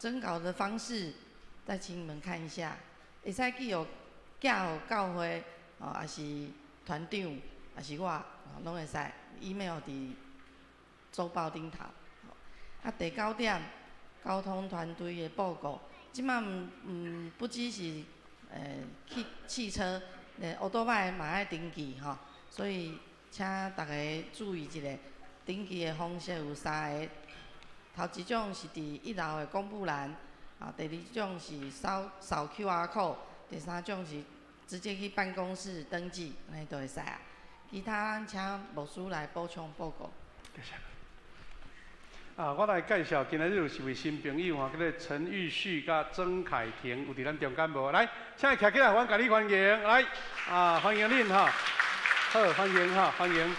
徵稿的方式，再請你們看一下，會使寄予寄予教會，哦，抑是團長，抑是我，攏會使 email 佇週報頂頭。啊，第九點，交通團隊的報告，這擺不只是汽車，連歐多擺嘛愛登記吼，所以請大家注意一下，登記的方式有三個，頭一種是佇一樓的公布欄，啊，第二種是掃 QR code，第三種是直接去辦公室登記，按呢就會使啊。其他咱請牧師來補充報告。謝謝。啊，我來介紹今仔日有一位新朋友吼，叫做陳玉旭佮曾凱婷，有佇咱中間無？來，請伊徛起來，阮共你歡迎。來，啊，歡迎恁吼，好，歡迎吼，歡迎。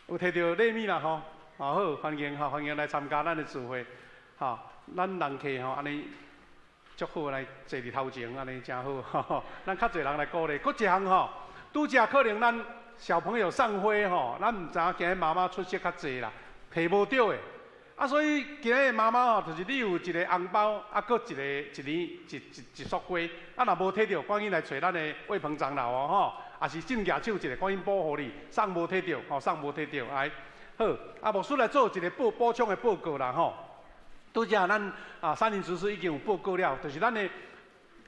有摕著禮物啦吼，啊好，歡迎吼，歡迎來參加咱的聚會，吼，咱人客吼，按呢足好來坐佇頭前，按呢誠好，吼，咱較濟人來鼓勵。閣一項吼，拄才可能咱小朋友送花吼，咱毋知影今日媽媽出席較濟啦，摕無著的。啊，所以今日媽媽吼，就是你有一個紅包，啊，閣一個一年一一一束花，啊，若無摕著，趕緊來揣咱的魏鵬長老哦，吼，也是進舉手一個，趕緊補予你，送無摕著，吼，送無摕著，來，好，啊，牧師來做一個補充的報告啦，吼。拄才咱啊三林執事已經有報告了，就是咱的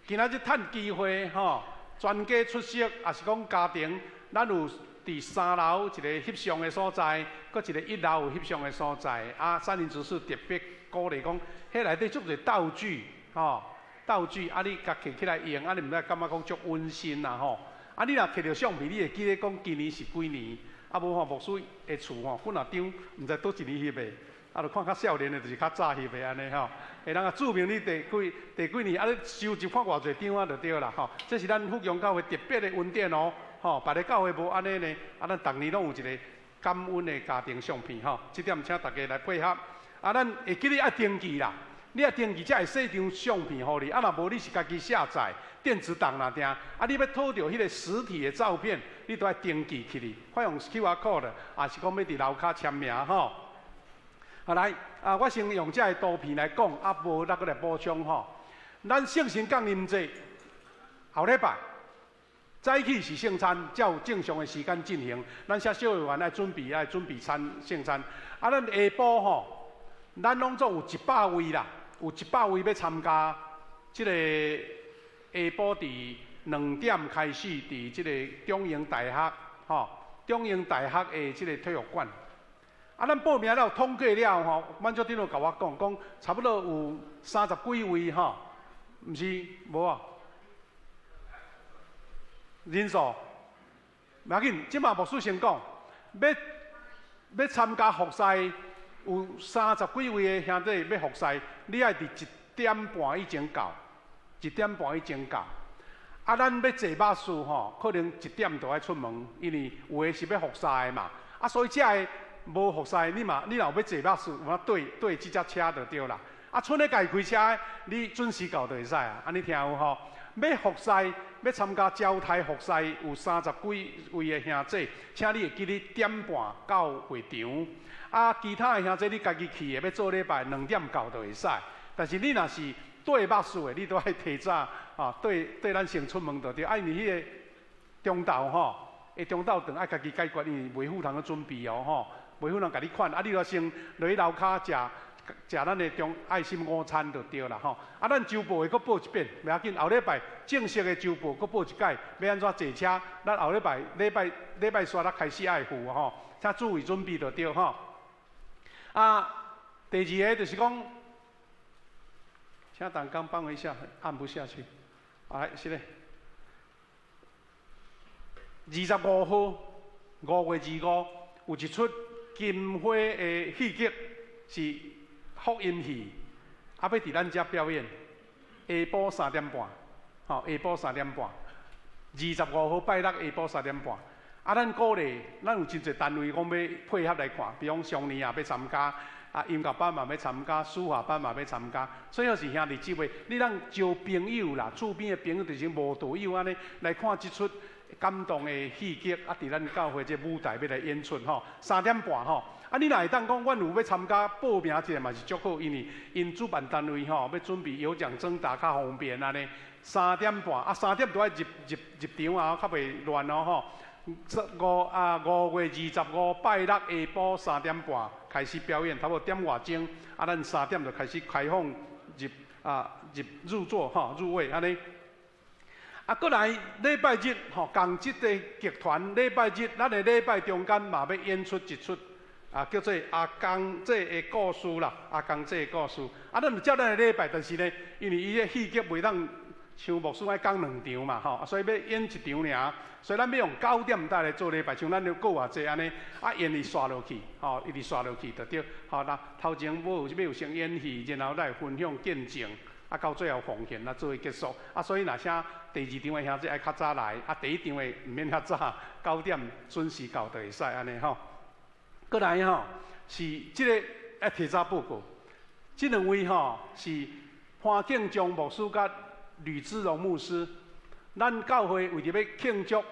今仔日趁機會吼，全家出席，也是講家庭，咱有佇三樓一個翕相的所在，閣一個一樓有翕相的所在。啊，三林執事特別鼓勵講，彼內底足濟道具，吼，道具啊，你共摕起來用，啊，你毋知感覺講足溫馨啦，吼。啊，你若摕著相片，你會記得講今年是幾年。啊，無吼，牧師的厝吼，幾若張，毋知佗一年翕的。啊，著看較少年的，就是較早翕的按呢吼。會人啊註明你第幾年，啊，你收集看偌濟張啊，就對啦吼。這是咱福陽教會特別的恩典哦，吼，別个教會無按呢呢。啊，咱逐年攏有一個感恩的家庭相片吼，這點請大家來配合。啊，咱會記得愛登記啦，你愛登記才會洗張相片予你。啊，若無你是家己下載電子檔啦，定。啊，你欲討著彼個實體的照片，你都愛登記起來，快用 QR code，抑是講欲佇樓跤簽名吼。啊來，啊我先用這个圖片來講，啊無咱閣來補充吼。咱聖神降臨節後禮拜，早起是聖餐，才有正常的時間進行。咱寫小會員愛準備，愛準備餐聖餐。啊，咱下晡吼，咱攏總有一百位啦，有一百位欲參加這个下晡佇2點開始，佇這个中英大學吼，中英大學的這个體育館。啊，咱報名了統計了吼，滿足長老共我講，講差不多有三十幾位吼，毋是無啊？人數，無要緊，這馬牧師先講，欲欲參加服侍，有三十幾位的兄弟欲服侍，你愛佇1點半以前到，一點半以前到。啊，咱欲坐巴士吼，可能一點就愛出門，因為有的是欲服侍的嘛。啊，所以這个無服侍，你嘛，你若有欲坐巴士，有法對對這隻車就對啦。啊，賰咧家己開車，你準時到就會使啊。按呢聽有吼？欲服侍，欲參加招待服侍，有三十幾位的兄弟，請你會記得點半到會場。啊，其他的兄弟你家己去的，欲做禮拜2點到就會使。但是你若是綴牧師的，你都愛提早啊，綴綴咱先出門就對。啊，因為彼个中晝吼，下中晝頓愛家己解決，因為袂赴通去準備哦吼，袂赴通共你款。啊，你著先落去樓跤食。食咱的中愛心午餐就對啦吼。啊，咱週報會閣報一遍，袂要緊。後禮拜正式的週報閣報一擺，欲按怎坐車？咱後禮拜禮拜禮拜三咱開始愛赴吼，請注意準備就對吼。啊，第二个就是講，請黨剛幫我一下，按不下去。來，是嘞。25號，5月25，有一齣金花的戲劇是福音戲，啊，欲佇咱遮表演，下晡三點半，吼，下晡三點半，25號拜六下晡三點半。啊，咱鼓勵，咱有真濟單位講欲配合來看，比如講雙年也欲參加，啊，音樂班嘛欲參加，書法班嘛欲參加，所以是兄弟姊妹，你通招朋友啦，厝邊的朋友就是無道友按呢來看這齣感動的戲劇，啊，佇咱教會這舞台欲來演出吼，三點半吼。啊，你若會當講，阮有欲參加報名一下嘛是足好，因為𪜶主辦單位吼欲準備有獎徵答較方便按呢。三點半啊，三點就愛入入入場啊，較袂亂哦吼。五啊5月25拜六下晡三點半開始表演，差不多點外鐘，啊，咱三點就開始開放入啊入入座吼入位按呢。啊，閣來禮拜日吼，仝這个劇團禮拜日，咱的禮拜中間嘛欲演出一齣。啊，叫做阿公姐的故事啦，阿公姐的故事。啊，咱有照咱的禮拜，但是呢，因為伊个戲劇袂當像牧師愛講兩場嘛，吼，所以欲演一場爾。所以咱欲用9點再來做禮拜，像咱有閣偌濟按呢，啊，演伊刷落去，吼，一直刷落去就對。吼，那頭前欲有欲有先演戲，然後來分享見證，啊，到最後奉獻，啊，做結束。啊，所以若啥第二場的兄弟愛較早來，啊，第一場的毋免遐早，九點準時到就會使按呢吼。閣來吼，是這个愛提早報告。這兩位吼是潘敬忠牧師佮呂志榮牧師。咱教會為著欲慶祝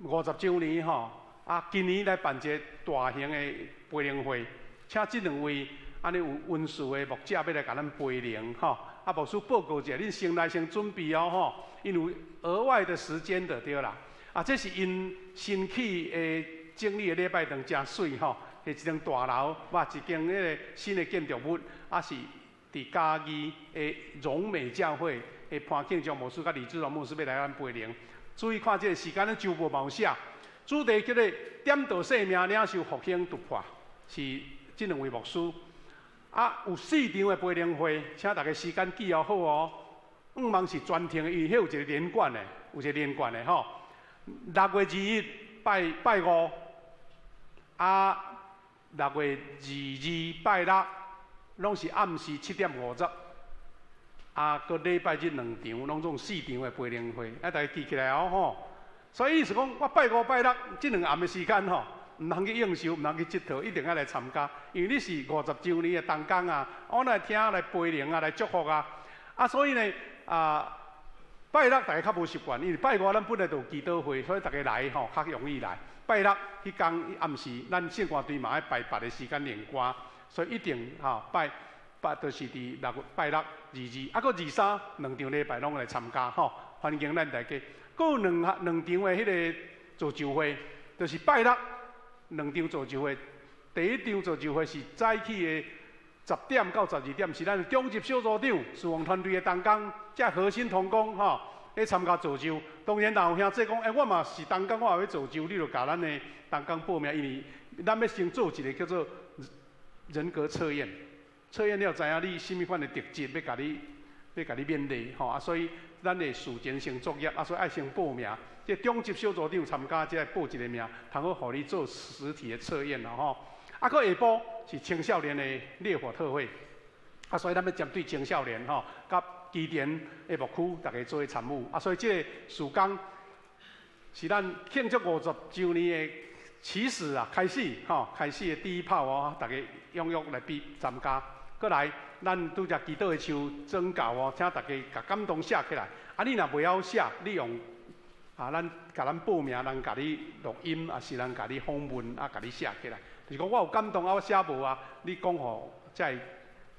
50週年吼，啊，今年來辦一个大型的培靈會，請這兩位按呢有恩賜的牧者欲來共咱培靈吼。啊，牧師報告一下，恁先來先準備哦吼，因為額外的時間就對啦。啊，這是𪜶新起的整理的禮拜堂誠媠吼，是一間大樓，哇，一間彼个新的建築物，啊是佇嘉義的榮美教會的潘慶忠牧師佮李志榮牧師欲來咱培靈。注意看這個時間，咱週報嘛有寫，主題叫做點到生命領受復興突破，是這兩位牧師。啊，有四場的培靈會，請大家時間記號好哦。向望是全程的，因為彼有一個連貫的，有一個連貫的吼。6月21拜拜五。啊，6月22拜六，攏是暗時7點50。啊，閣禮拜日兩場，攏總四場的培靈會，啊，大家記起來哦吼。所以意思講，我拜五拜六這兩暗的時間吼，毋通去應酬，毋通去𨑨迌，一定愛來參加，因為你是五十週年的同工啊，我來聽來培靈啊，來祝福啊。啊，所以呢，啊，拜六大家較無習慣，因為拜五咱本來就有祈禱會，所以大家來吼較容易來。拜六彼工暗時，咱聖歌隊嘛愛排別的時間練歌，所以一定吼拜拜就是佇六拜六22，啊，閣23兩場禮拜攏來參加吼，歡迎咱大家。閣有兩兩場的彼个造就會，就是拜六兩場造就會。第一場造就會是早起的10點到12點，是咱中級小組長、事奉團隊的同工，遮核心同工吼，咧參加造就。當然，若有兄弟講，欸，我嘛是同工，我也欲造就，你就共咱的同工報名，因為咱欲先做一个叫做人格測驗，測驗了知影你啥物款的特質，欲共你勉勵吼啊，所以咱會事前先作業啊，所以愛先報名。這中級小組長參加，這個報一个名，通好予你做實體的測驗啦吼。啊，閣下晡是青少年的烈火特會，啊，所以咱欲針對青少年吼，佮基層的牧區，逐家做伙參與。啊，所以這个事工是咱慶祝50週年的起始啊，開始吼，開始的第一炮哦，逐家踴躍來比參加。閣來，咱拄才祈禱的樹宣教哦，請大家共感動寫起來。啊，你若袂曉寫，你用啊，咱共咱報名，人共你錄音，抑是人共你訪問，啊，共你寫起來。就是講我有感動啊，我寫無啊，你講予遮个、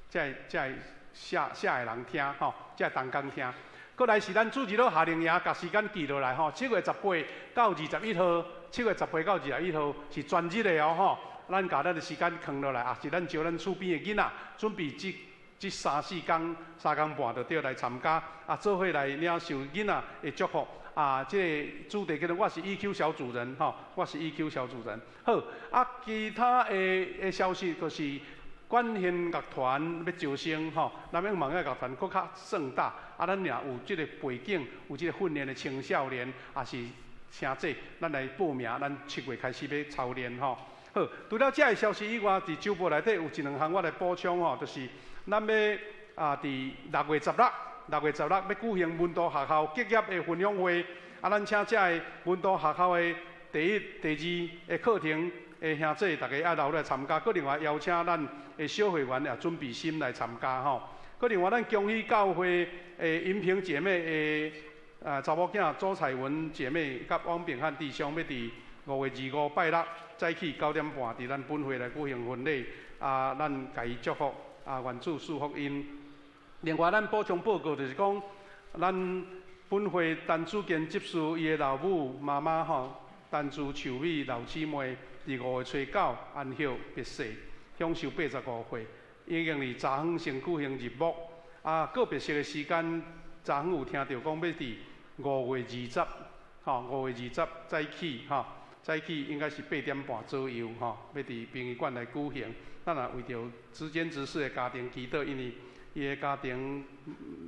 遮个、遮个寫寫的人聽吼，遮个同工聽。閣來是咱主日學夏令營，共時間記落來吼，7月18到21號，7月18到21號是全日的哦吼。咱共咱的時間囥落來，啊是咱招咱厝邊的囡仔，準備這三四工、三工半就對來參加，啊，做伙來領受囡仔的祝福。啊，這个主題叫做我是 EQ 小主人，吼，我是 EQ 小主人。好，啊，其他的消息就是管弦樂團欲招生，吼，咱欲望這樂團閣較盛大。啊，咱若有這个背景，有這个訓練的青少年，也是請這咱來報名，咱7月開始欲操練，吼。好，除了這个消息以外，佇週報內底有一兩項我來補充吼，就是咱欲啊，佇6月16。6月16欲舉行門徒學校結業的分享會，啊，咱請遮个門徒學校的第一、第二的課程的兄弟，逐家愛留來參加。閣另外邀請咱的小會員也準備心來參加吼。閣另外咱恭喜教會的銀平姐妹的啊查某囝周彩文姐妹佮王炳漢弟兄，欲佇5月25拜六早起9點半，佇咱本會來舉行婚禮，啊，咱共伊祝福，啊，願主賜福𪜶。另外，咱補充報告就是講，咱本會陳主堅執事伊的老母媽媽吼，陳珠秋美老姊妹，佇5月初9安息別逝，享壽85歲，已經佇早昏先舉行入墓。啊，告別式的時間，早昏有聽著講欲佇5月20，吼，5月20早起，吼，早起應該是8點半左右，吼，欲佇殯儀館來舉行。咱也為著執堅執事的家庭祈禱，因為伊的家庭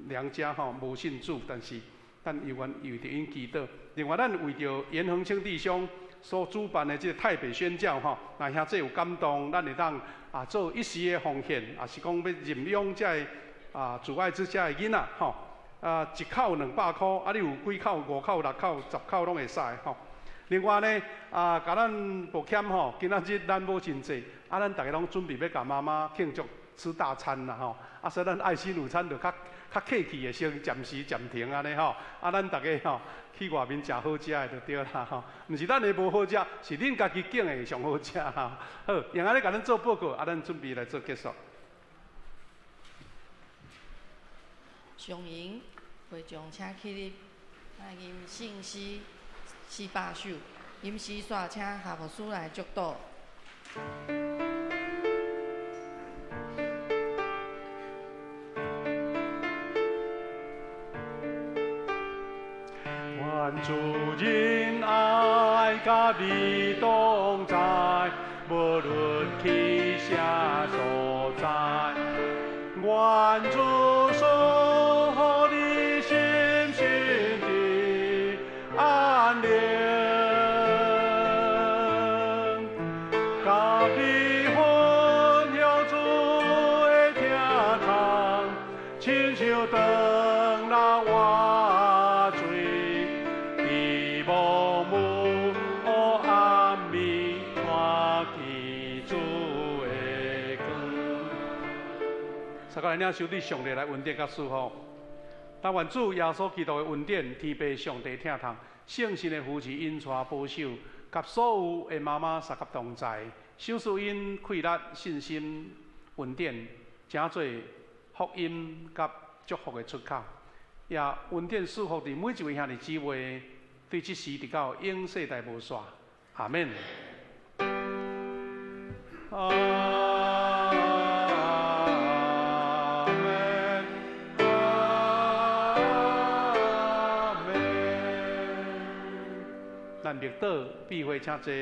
娘家吼無信主，但是咱猶原為著𪜶祈禱。另外，咱為著嚴恆清弟兄所主辦的這个台北宣教吼，若兄弟有感動，咱會當啊做一時的奉獻，也是講欲認養這个啊主愛之家的囡仔吼，啊一口200箍，啊你有幾口、5口、6口、10口攏會使吼。另外呢，啊，共咱抱歉吼，今仔日咱母親節，啊，咱逐家攏準備欲共媽媽慶祝吃大餐啦吼，啊，所以咱愛心午餐就較較客氣的先暫時暫停按呢吼，啊，咱逐家吼去外面食好食的就對啦吼，毋是咱的無好食，是恁家己揀的上好食啦。好，用按呢共咱做報告，啊，咱準備來做結束。上營會眾請起立，來吟聖詩400首，吟詩煞請夏牧師來祝禱。願主仁愛佮你同在，無論去啥所在。願主賜予你心心的安寧，佮你分享主的疼痛，親像長老活水，佇無霧黑暗暝看見主的光。大家來領受對上帝來恩典佮祝福。但願主耶穌基督的恩典、天父上帝疼痛、聖神的扶持、引帶保守，佮所有的媽媽相佮同在，賞賜𪜶氣力、信心、恩典，成做福音佮祝福的出口，也恩典賜福佇每一位兄弟姊妹，對這時直到永世代無煞。阿們。阿們，阿們。咱默禱，閉會請坐。